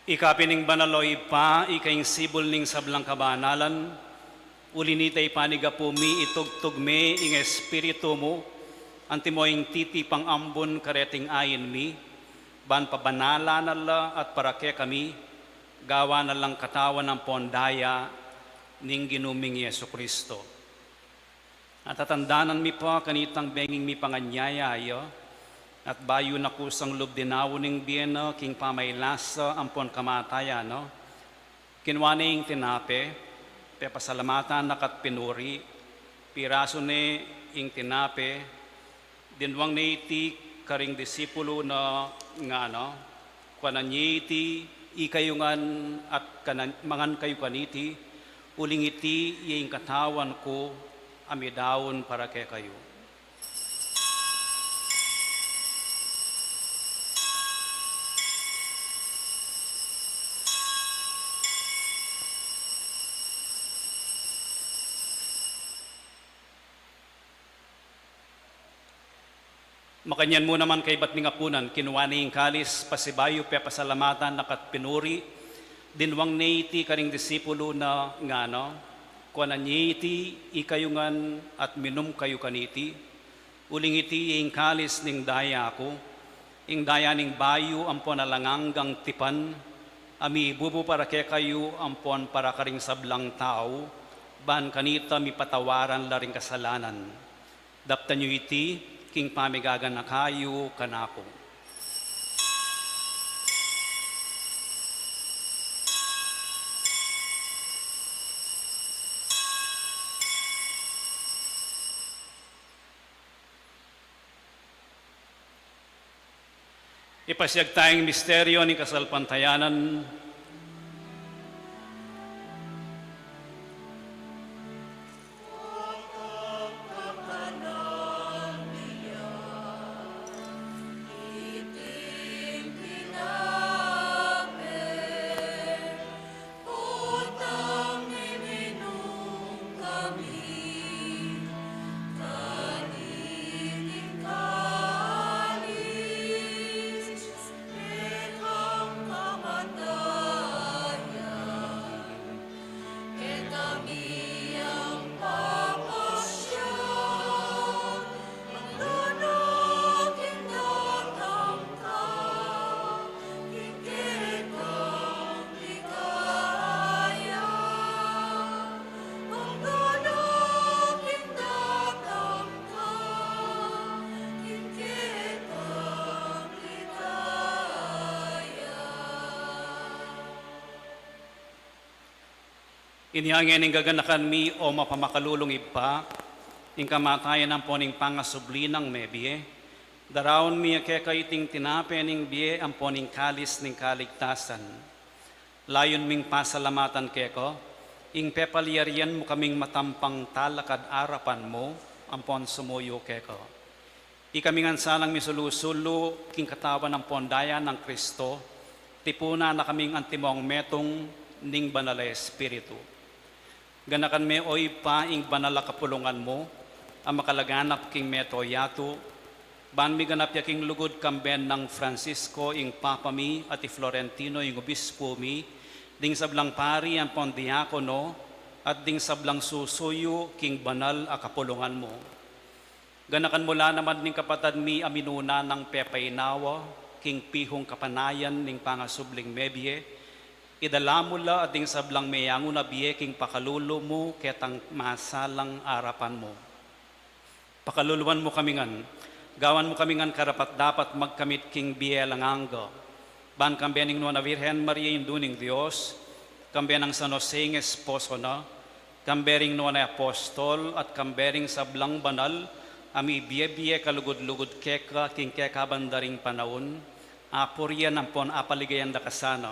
Ika pin ing banal, o Ibpa, ika ing sibul ning sablang kabanalan, uli na nita ipanigapu mi, itugtug me ing Espiritu mu, antimo ing titipang ambun kareting ain mi, ban pabanalan na la at para kekami, gawan na lang katawan ampon daya ning Ginu ming Jesucristo. At tatandanan mi pa kanitang benging mipanganyaya ya, at bayu na kusang lub dinaun ing bie na king pamailasa ampon kamatayan na, kinua ne ing tinape, pepasalamatan na ka't pinuri, pirasu ne ing tinape, dinwang ne iti karing disipulu na, ngana, kuanan ye iti ikayu ngan at kanan, mangan kayu kaniti, uling iti ya ing katawan ku a midaun para kekayu. Makanyan mu naman kaybat ning apunan, kinua ne ing kalis, pasibayu pepasalamatan na ka't pinuri, dinwang ne iti karing disipulu na, ngana, kuanan ye iti ikayu ngan at minum kayu kaniti, uling iti ing kalis ning daya ku, ing daya ning bayu ampon alang anggang tipan, a mibubu para kekayu ampon para karing sablang tau, ban kanita mipatawaran la ring kasalanan. Daptan yu iti king pamigaganaka yu kanaku. Ipasiag taya ing misteryo ning kasalpantayanan. Inya ngeni gaganakan mi, o mapamakalulung Ibpa, ing kamatayan ampon ing pangasubli nang mebie, daraun mi keka iting tinape ning bie ampon ing kalis ning kaligtasan. Layun ming pasalamatan keka ing pepalyarian mu kaming matampang talakad arapan mu ampon sumuyu keka. Ikami ngan sanang misulu-sulu king katawan ampon daya nang Kristo, tipunan na kaming antimong metung ning Banal a Espiritu. Ganakan me, o Ibpa, ing banal a kapulungan mu a makalaganap king mabilug a yatu, ban miganap ya king lugud kambe nang Francisco ing Papa mi at i Florentino ing Obispo mi, ding sablang pari ampon diakono, at ding sablang susuyu king banal a kapulungan mu. Ganakan mu la naman ding kapatad mi a minuna nang pepainawa king pihung kapanayan ning pangasubling mebie, idala mu la at ding sablang meyangu na bie king pakalulu mu ketang masalang arapan mu. Pakaluluan mu kami ngan, gawan mu kami ngan karapat-dapat magkamit king bie alang angga, ban kambe ning Nuan a Virgen Maria, Indu ning Dios, kambe nang San Jose ing esposo na, kambe ring Nuan a Apostol, at kambe ring sablang banal a mibie-bie kalugud-lugud keka king kekabanda ring panaun, apurian ampon apaligayan da ka sana,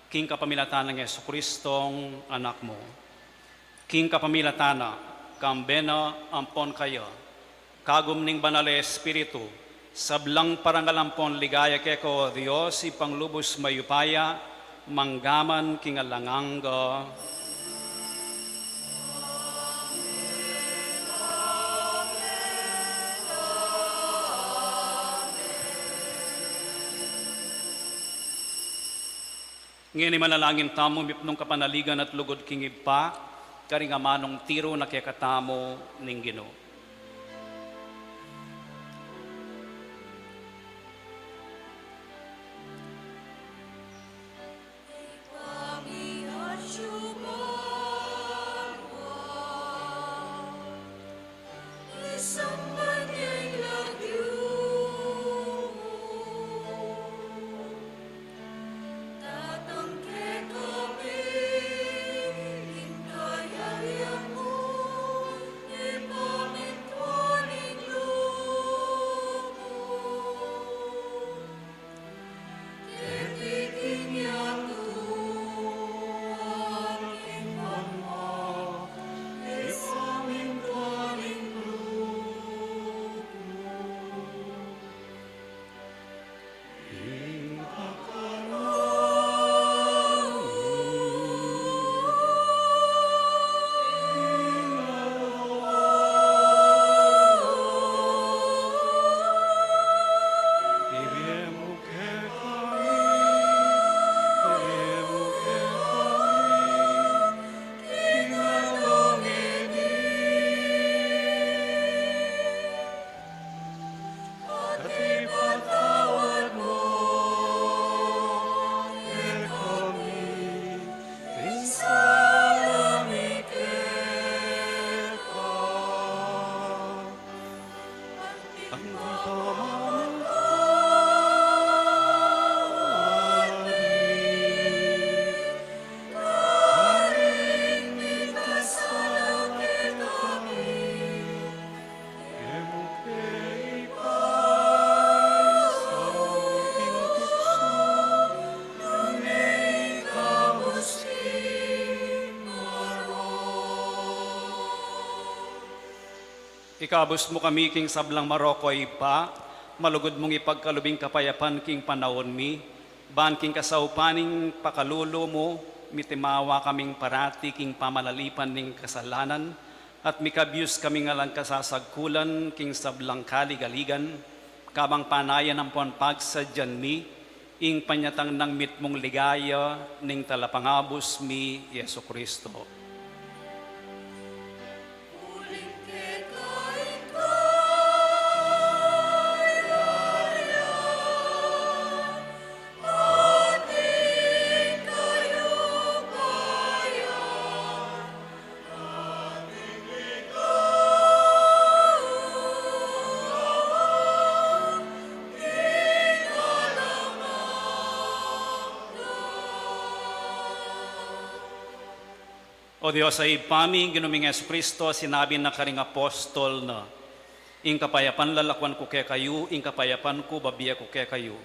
king kapamilatan nang Jesucristong Anak mu. King kapamilatan na, kambe na, ampon kaya, kagum ning Banal a Espiritu, sablang parangal ampon ligaya keka, o Dios, Ibpang lubus mayupaya, mangga man king alang angga. Ngeni manalangin tamu mipnung kapanaligan at lugud king Ibpa, karing amanung tiru na kekatamu ning Ginu. Ikabus mu kami king sablang marok, o Ibpa, malugud mung ipagkalub ing kapayapan king panaun mi, ban king kasaupan ning pakalulu mu, mitimawa kaming parati king pamalalipan ning kasalanan, at mikabyus kaming alang kasasagkulan king sablang kaligaligan, kabang panayan ampon pagsadyan mi ing panyatang nang mitmung ligaya ning Talapangabus mi, Jesucristo. O Dios a Ibpa mi, ing Ginu ming Jesucristo, sinabi na karing apostol na, "Ing kapayapan lalakuan ku kekayu, ing kapayapan ku babie ku kekayu."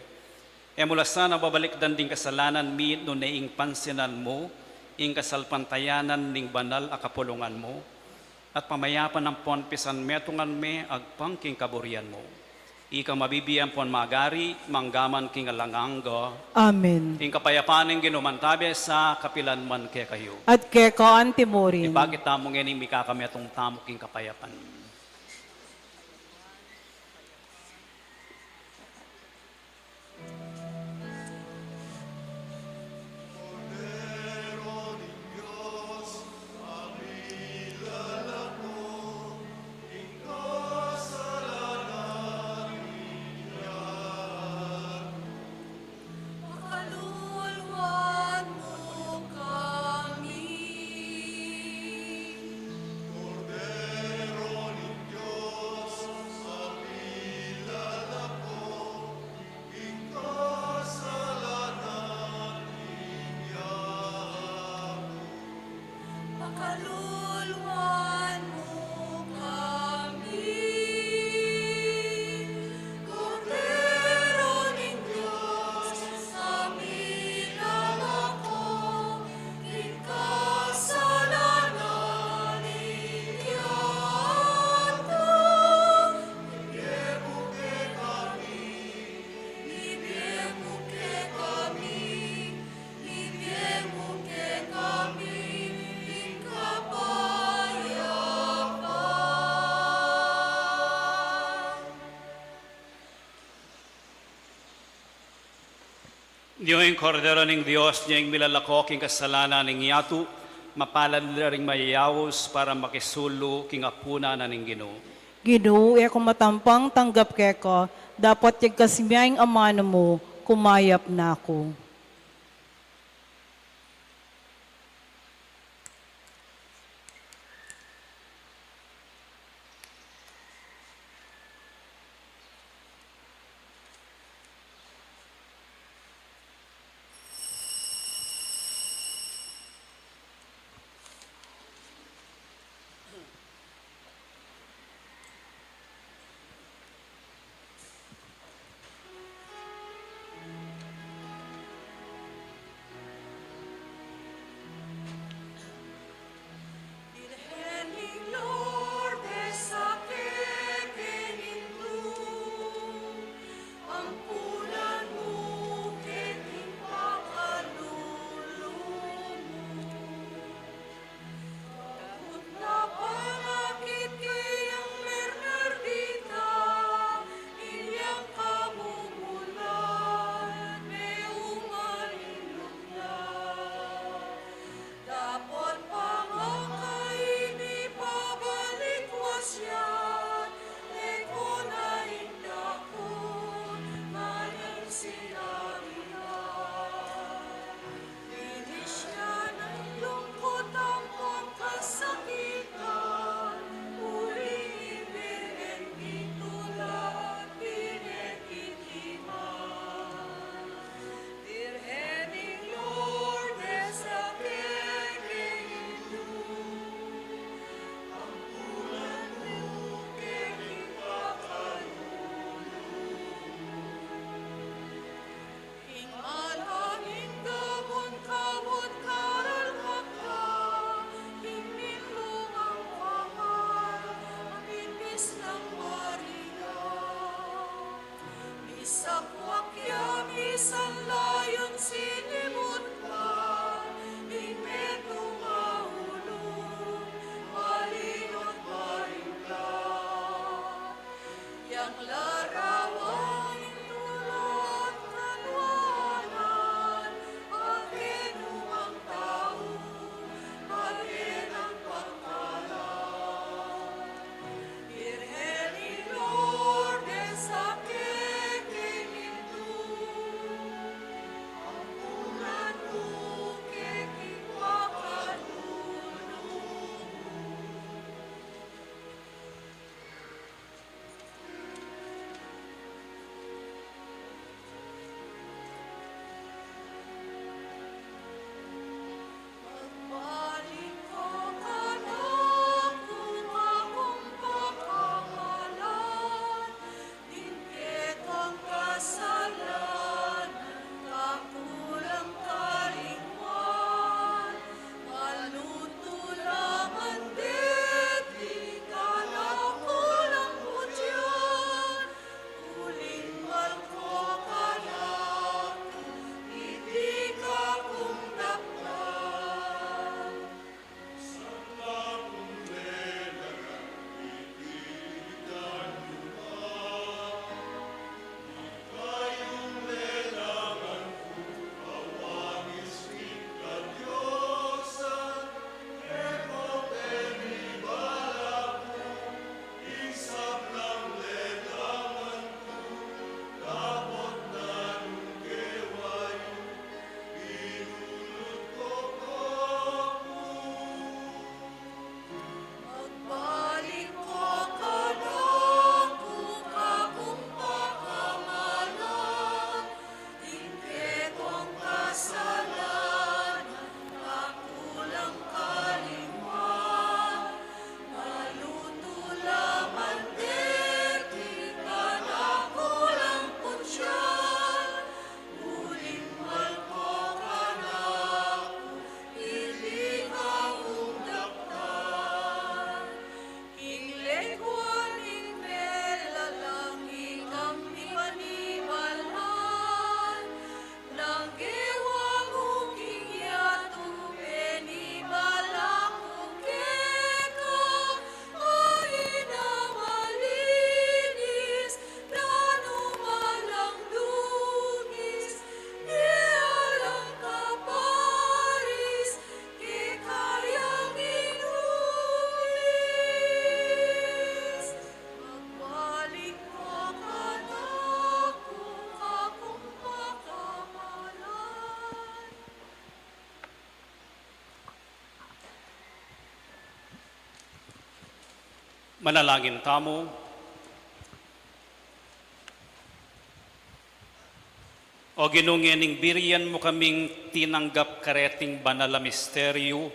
E mu la sana babalikdan ding kasalanan mi, nune ing pansinan mu ing kasalpantayanan ning banal a kapulungan mu, at pamayapan ampon pisanmetungan me agpang king kaburian mu. Ika mabibie ampon magari, mangga man king alang angga. Amen. Ing kapayapan ning Ginu mantabe sa kapilan man kekayu. At keka anti mu rin. Ipakit tamu ngeni ing mikakametung tamu king kapayapan. Pakaluluan mu kami. Kordero ning Dios, a milalako king kasalanan ning yatu. Pakaluluan mu kami. Kordero ning Dios, a milalako king kasalanan ning yatu. Ibie mu kekami, ibie mu kekami, ibie mu kekami ing kapayapan. Nyo ing Kordero ning Dios, nyo ing milalako king kasalanan ning yatu, mapalad la ring mayayaus para makisulu king apunan na ning Ginu. Ginu, e ku matampang tanggap keka, dapot yagkas mu ing amanu mu, kumayap na ku. Manalangin tamu. O Ginu, ngening birian mu kaming tinanggap kareting banal a misteryu,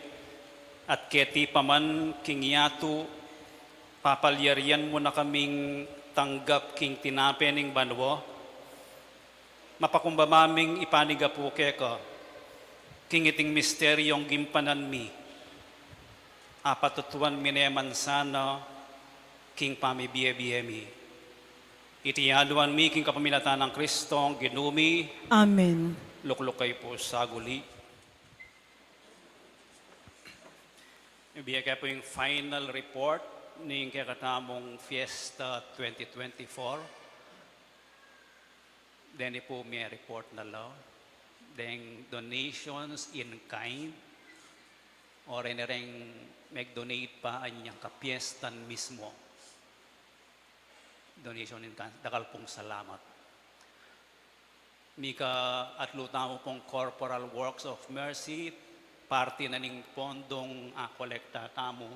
at keti pa man king yatu, papalyarian mu na kaming tanggap king tinape ning banua, mapakumbaba ming ipanigapu keka, king iting misteryung gimpanan mi, apatutuan mi ne man sana king pamibie-bie mi. Iti aduan mi king kapamilatan nang Kristong Ginu mi. Amen. Lukluk kayu pu saguli. Ibie ke pu ing final report ning kekatamung Fiesta twenty twenty-four. Deni pu mi report na la, deng donations in kind, o reni reng meg-donate pa anyang kapiestan mismu. Donation in kind, dakal pung salamat. Mika atlu tamu pung Corporal Works of Mercy, parti na ning pondong akolekta tamu,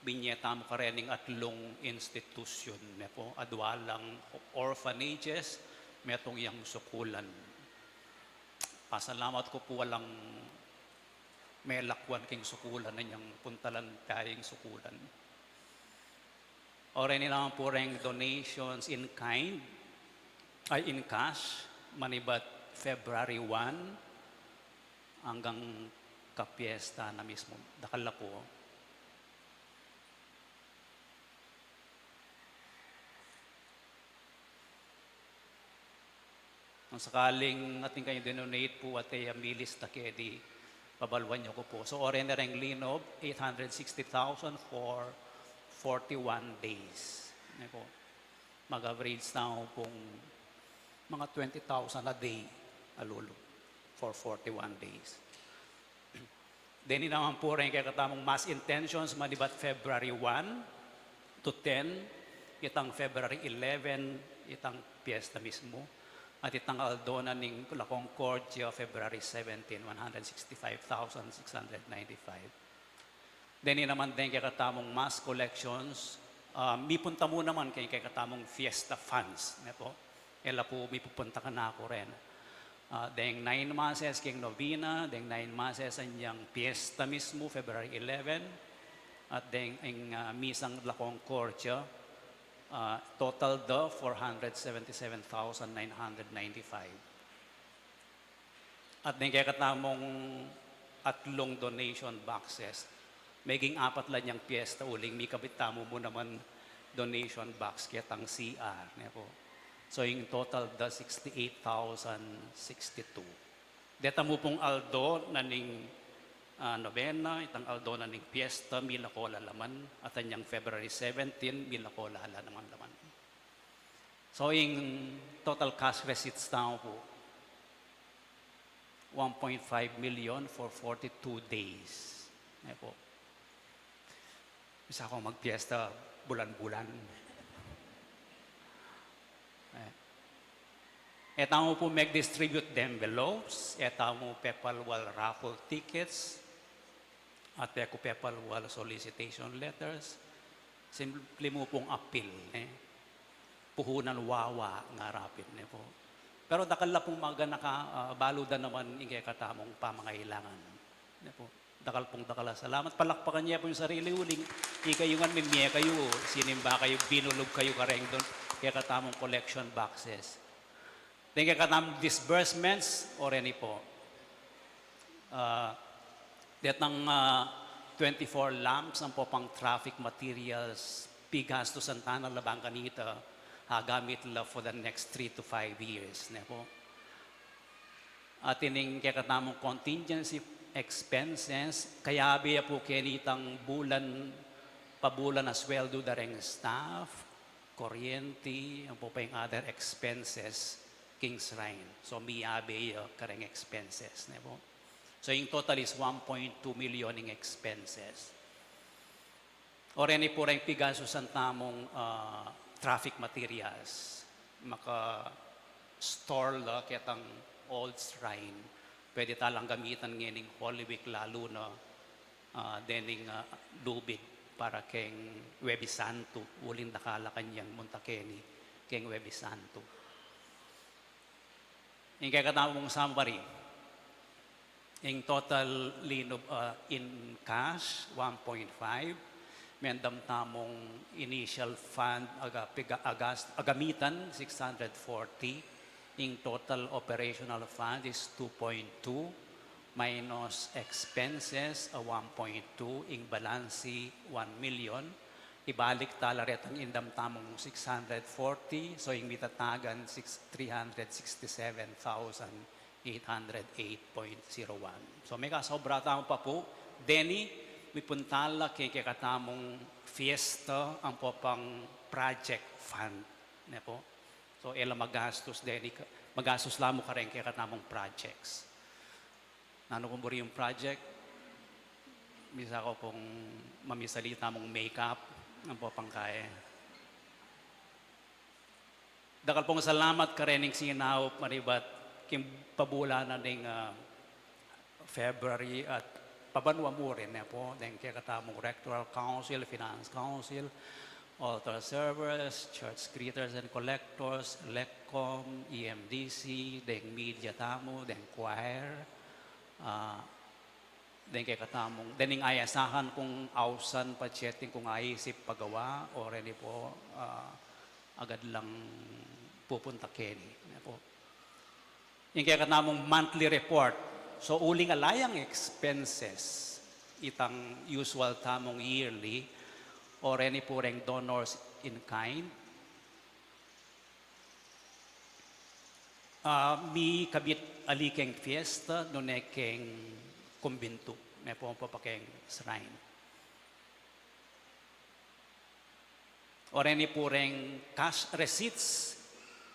binye tamu karening atlung institusyun, ne pu, adua lang orphanages, metung yang sukulan. Pasalamat ku pu alang melakwan king sukulan, anyang puntalan taya ing sukulan. O reni naman pu reng donations in kind, ay, in cash, manibat February one anggang kapiesta na mismu. Dakal la pu. Nung sakaling atin kayung dinonate pu at e ya milista kedi, pabaluan yu ku pu. So, o reni reng linob, eight hundred sixty thousand for forty-one days. Ne pu. Mag-average tamu pung mga twenty thousand a day, alulu, for forty-one days. Deni naman pu reng kekatamung mass intentions manibat February one to ten, itang February eleven, itang piesta mismu, at itang aldo na ning La Concordia, February seventeen, one hundred sixty-five thousand six hundred ninety-five. Deni naman deng kekatamung mass collections, ah, mipunta mu naman keng kekatamung fiesta funds, ne pu. E la pu mipupunta kanaku ren. Ah, deng nine masses keng novena, deng nine masses anyang piesta mismu, February eleven, at deng ing, ah, misang La Concordia, ah, total da four hundred seventy-seven thousand nine hundred ninety-five. At deng kekatamung atlung donation boxes, meging apat la anyang piesta uling mikabit tamu mu naman donation box ketang C R, ne pu. So, ing total da sixty-eight thousand sixty-two. Deta mu pung aldo na ning, ah, novena, itang aldo na ning piesta, milako la laman, at anyang February seventeen, milako la la naman laman. So, ing total cash receipts tamu pu, one point five million for forty-two days. Ne pu. Bisa kung magpiesta bulan-bulan. E. E tamu pu meg-distribute the envelopes, e tamu pepalwal raffle tickets, at e ku pepalwal solicitation letters, simple mu pung appeal, ne? Puhunan wawa ngarapin, ne pu. Pero dakal la pung maganaka, ah, balu da naman ing kekatamung pamangailangan, ne pu. Dakal pung dakal a salamat. Palakpakan ye pu ing sarili yu uling ikayu ngan mimie kayu, sinimba kayu, binulug kayu kareng don kekatamung collection boxes. Deng kekatamung disbursements, o reni pu. Ah, detang, ah, twenty-four lamps ampo pang traffic materials, pigastusan tana la bang kanita, ah, gamit la for the next three to five years, ne pu. At ining kekatamung contingency expenses, kayabe ya pu kenitang bulan, pabulan a sweldu da reng staff, kuryenti, ampo pa ing other expenses king shrine. So, miyabe ya kareng expenses, ne pu. So, in total is one point two million ing expenses. O reni pu reng pigastusan tamung, ah, traffic materials. Maka-store la ketang old shrine. Pwede talang gamitan ngening Holy Week lalu na, ah, dening, ah, lubid. para keng Huwebes Santo, uling dakal a kanyang munta keni keng Huwebes Santo. Ing kekatamung summary, ing total linub, ah, in cash, one point five, mendam tamung initial fund, aga, piga, agas, agamitan, six hundred forty, ing total operational fund is two point two, minus expenses a one point two, ing balansi one million, ibalik tala retang indam tamung six hundred forty, so ing mitatagan six, three hundred sixty-seven thousand eight hundred eight point zero one. So mekasobra tamu pa pu, deni, mipun tala keng kekatamung fiesta ampo pang project fund. Ne pu? So, e la magastus deni ka, magastus la mu kareng kekatamung projects. Nanu pung buri yung project, misa ku pung mamisali tamung makeup, ampo pang kaye. Dakal pung salamat kareng sinaup manibat king pabulanan ning, ah, February at pabanua mu rin, ne pu, deng kekatamung Rectoral Council, Finance Council, altar servers, church greeters and collectors, LECCOM, E M D C, deng media tamu, deng choir, ah, deng kekatamung, deng ing ayasahan kung ausan, pacheting kung aisip pagawa, o reni pu, ah, agad lang pupunta keni, ne pu. Ing kekatamung monthly report. So, uling ala yang expenses, itang usual tamung yearly, o reni pu reng donors in kind, ah, mikabit ali keng fiesta, nune keng kumbintu, ne pu, ampo pa keng shrine. O reni pu reng cash receipts,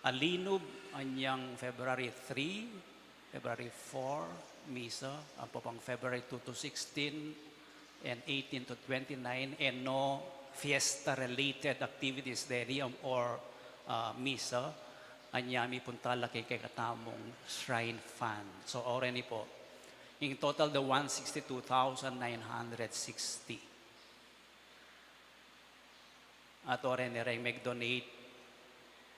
a linub, anyang February three, February four, misa, ampo pang February two to sixteen, and eighteen to twenty-nine, e no fiesta-related activities deni, um, or, ah, misa, anya mipun tala keng kekatamung shrine fund. So, o reni pu, in total, the one sixty-two thousand nine hundred sixty. At o reni reng mag-donate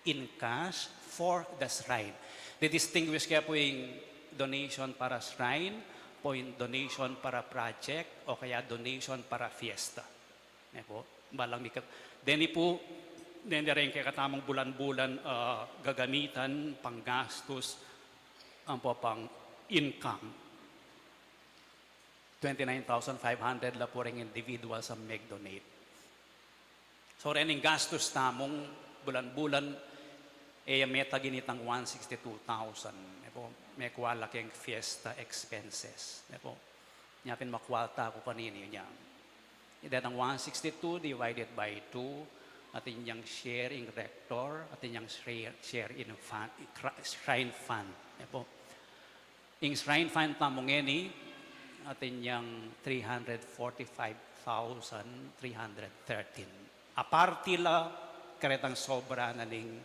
in cash for the shrine. Di-distinguish ke pu ing donation para shrine, o ing donation para project, o kaya donation para fiesta. Ne pu, balang mika-, deni pu, deni reng kekatamung bulan-bulan, ah, gagamitan, panggastus, ampo pang income. Twenty-nine thousand five hundred la pu reng individuals a mag-donate. So, rening gastus tamung bulan-bulan, e ya metagan itang one sixty-two thousand. Ne pu, mekua la keng fiesta expenses. Ne pu, nya pin makua ta ku kanini nya. Detang one sixty-two divided by two, atin yang share ing rector, atin yang share, share in fund, shrine fund. Ne pu. Ing shrine fund tamu ngeni, atin yang three hundred forty-five thousand three hundred thirteen. Aparti la karetang sobra na ning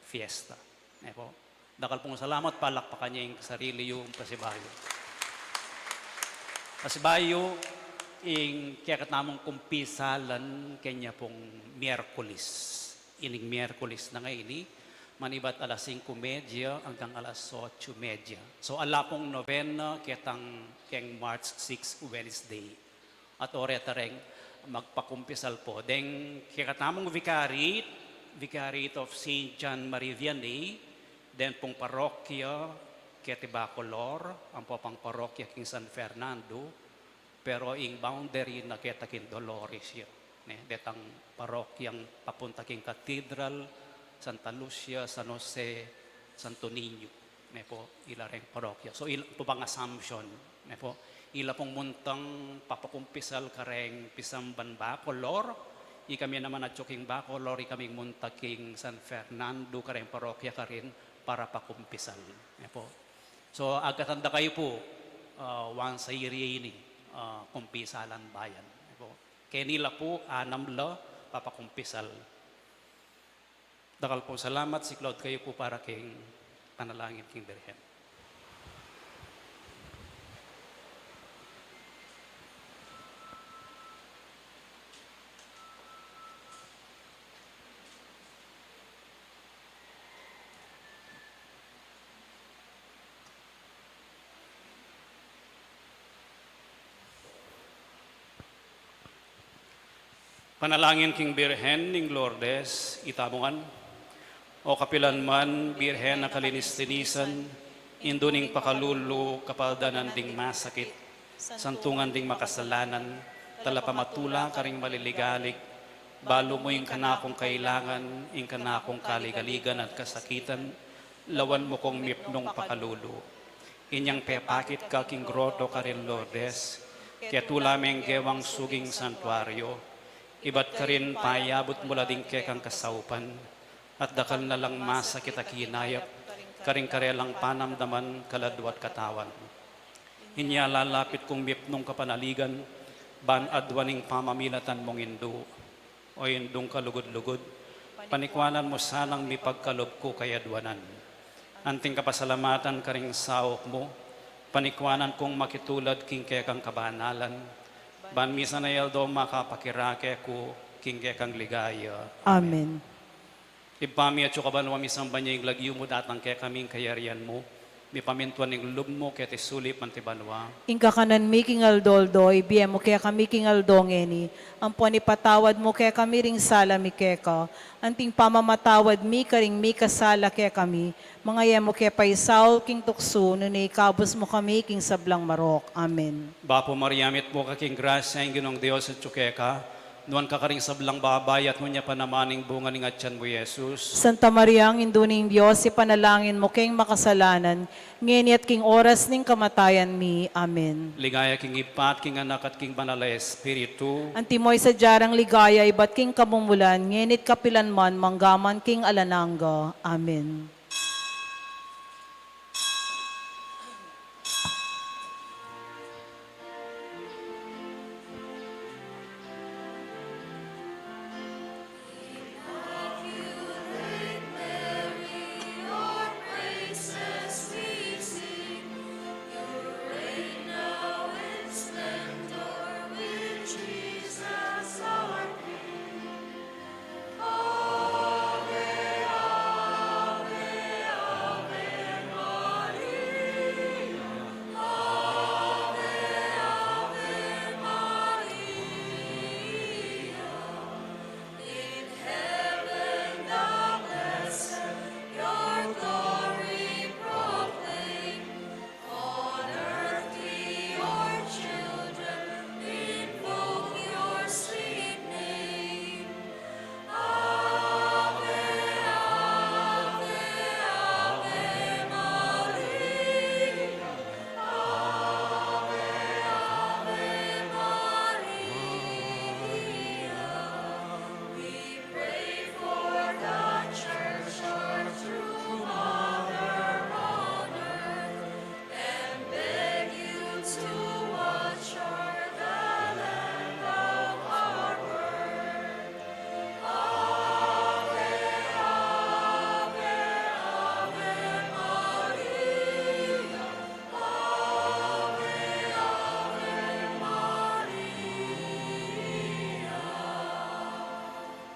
fiesta. Ne pu. Dakal pung salamat, palakpakan ye ing sarili yu, pasibayu. Pasibayu, ing kekatamung kumpisalan keni pung Miyerkules. Ining Miyerkules na ngeni, manibat alas singko medya anggang alas otso medya. So, ala pung novena ketang keng March six, Wednesday. At o reta reng magpakumpisal pu deng kekatamung vicariate, Vicariate of Saint John Marie Vianney, deng pung parokya keti Bacolor, ampo pang parokya king San Fernando, pero ing boundary na keta king Dolores ya. Ne, detang parokyang papunta king Cathedral, Santa Lucia, San Jose, Santo Niño. Ne pu, ila reng parokya. So, ila pu pang Assumption. Ne pu, ila pung muntang papakumpisal kareng pisamban Bacolor, ikami naman atyu king Bacolor, ikaming munta king San Fernando kareng parokya karin para pakumpisal. Ne pu. So, agkatan da kayu pu, ah, once a year ini, ah, kumpisalan bayan. Ne pu. Keni la pu, anam la papakumpisal. Dakal pung salamat, siklaud kayu pu para king panalangin king Birhen. Panalangin king Birhen ning Lourdes, itamu ngan. O kapilan man, Birhen a kalinis-linisan, indu ning pakalulu, kapaldanan ding masakit, santungan ding makasalanan, talapamatula karing maliligalig, balu mu ing kanakung kailangan, ing kanakung kaligaligan at kasakitan, lawan mu kung mipnung pakalulu. Inyang pepakit ka king groto karin Lourdes, ketula meng gewang suging santuario, ibat karin payabut mu la ding kekang kasaupan, at dakal na lang masakit a kinayap, karing karelang panamdaman, kaladua at katawan. Inya lalapit kung mipnung kapanaligan, ban aduan ing pamamilatan mung indu. O Indung kalugud-lugud, panikuanan mu sanang mipagkalub ku kayaduanan. Anting kapasalamatan karing saup mu, panikuanan kung makitulad king kekang kabanalan, ban misan a aldo makapakirake ku king kekang ligaya. Amen. Ibpa mi atsu ka banua, misamban ya ing lagyu mu, datang kekami ing kayarian mu, mipamintuan ing lub mu keti sulip anti banua. Ing kakanan mi king aldo-aldo, ibie mu kekami king aldo ngeni, ampon ipatawad mu kekami ring sala mi keka, anting pamamatawad mi karing mikasala kekami, manga e mu ke paisaul king tuksu, nune ikabus mu kami king sablang marok. Amen. Bapu Maria, mitmu ka king grasya, ing Ginung Dios atsu keka, nuan ka karing sablang babai, at nuan ya pa naman ing bunga ning atian mu, Jesus. Santa Maria, Indu ning Dios, ipanalangin mu keng makasalanan, ngeni at king oras ning kamatayan mi. Amen. Ligaya king Ibpa, at king Anak, at king Banal a Espiritu. Antimo ing sadya rang ligaya ibat king kamumulan, ngeni at kapilan man, mangga man king alang angga. Amen.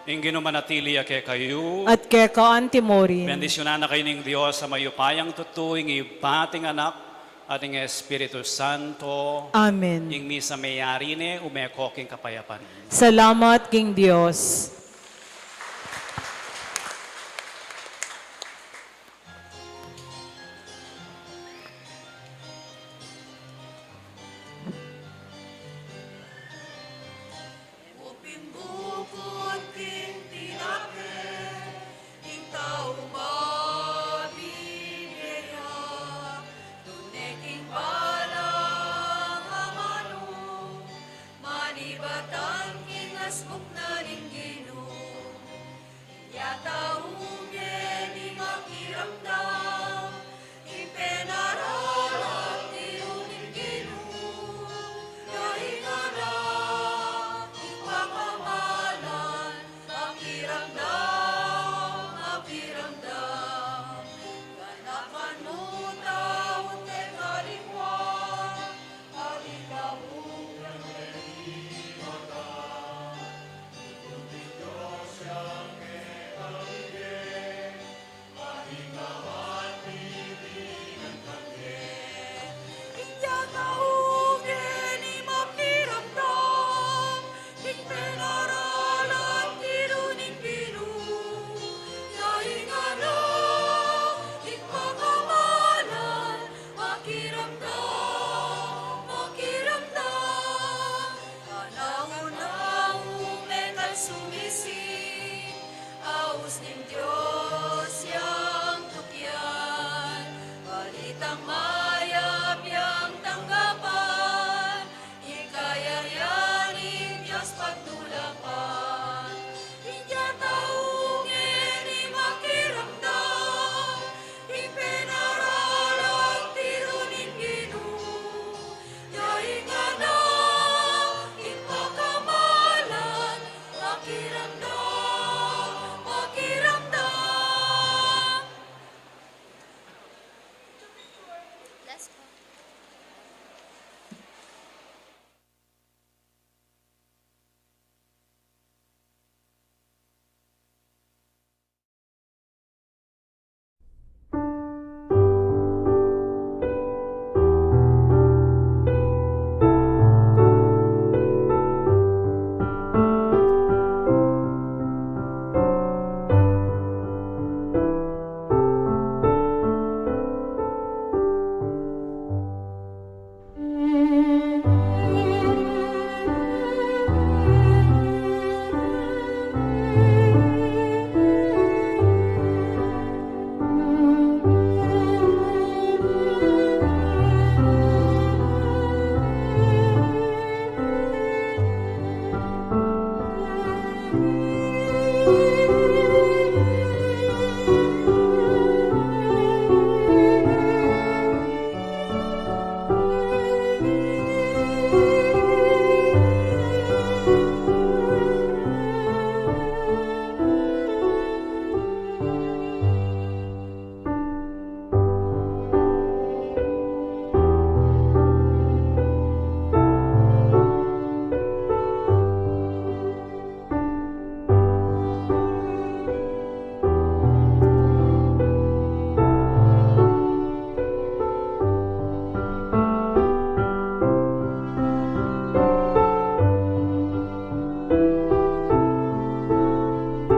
Ing Ginu manatili ya kekayu. At keka antimurin. Bendisyunan na kayu ning Dios a mayupayang tutu, ing Ibpa, at ing Anak, at ing Espiritu Santo. Amen. Ing misa meyari ne, ume ko king kapayapan. Salamat king Dios.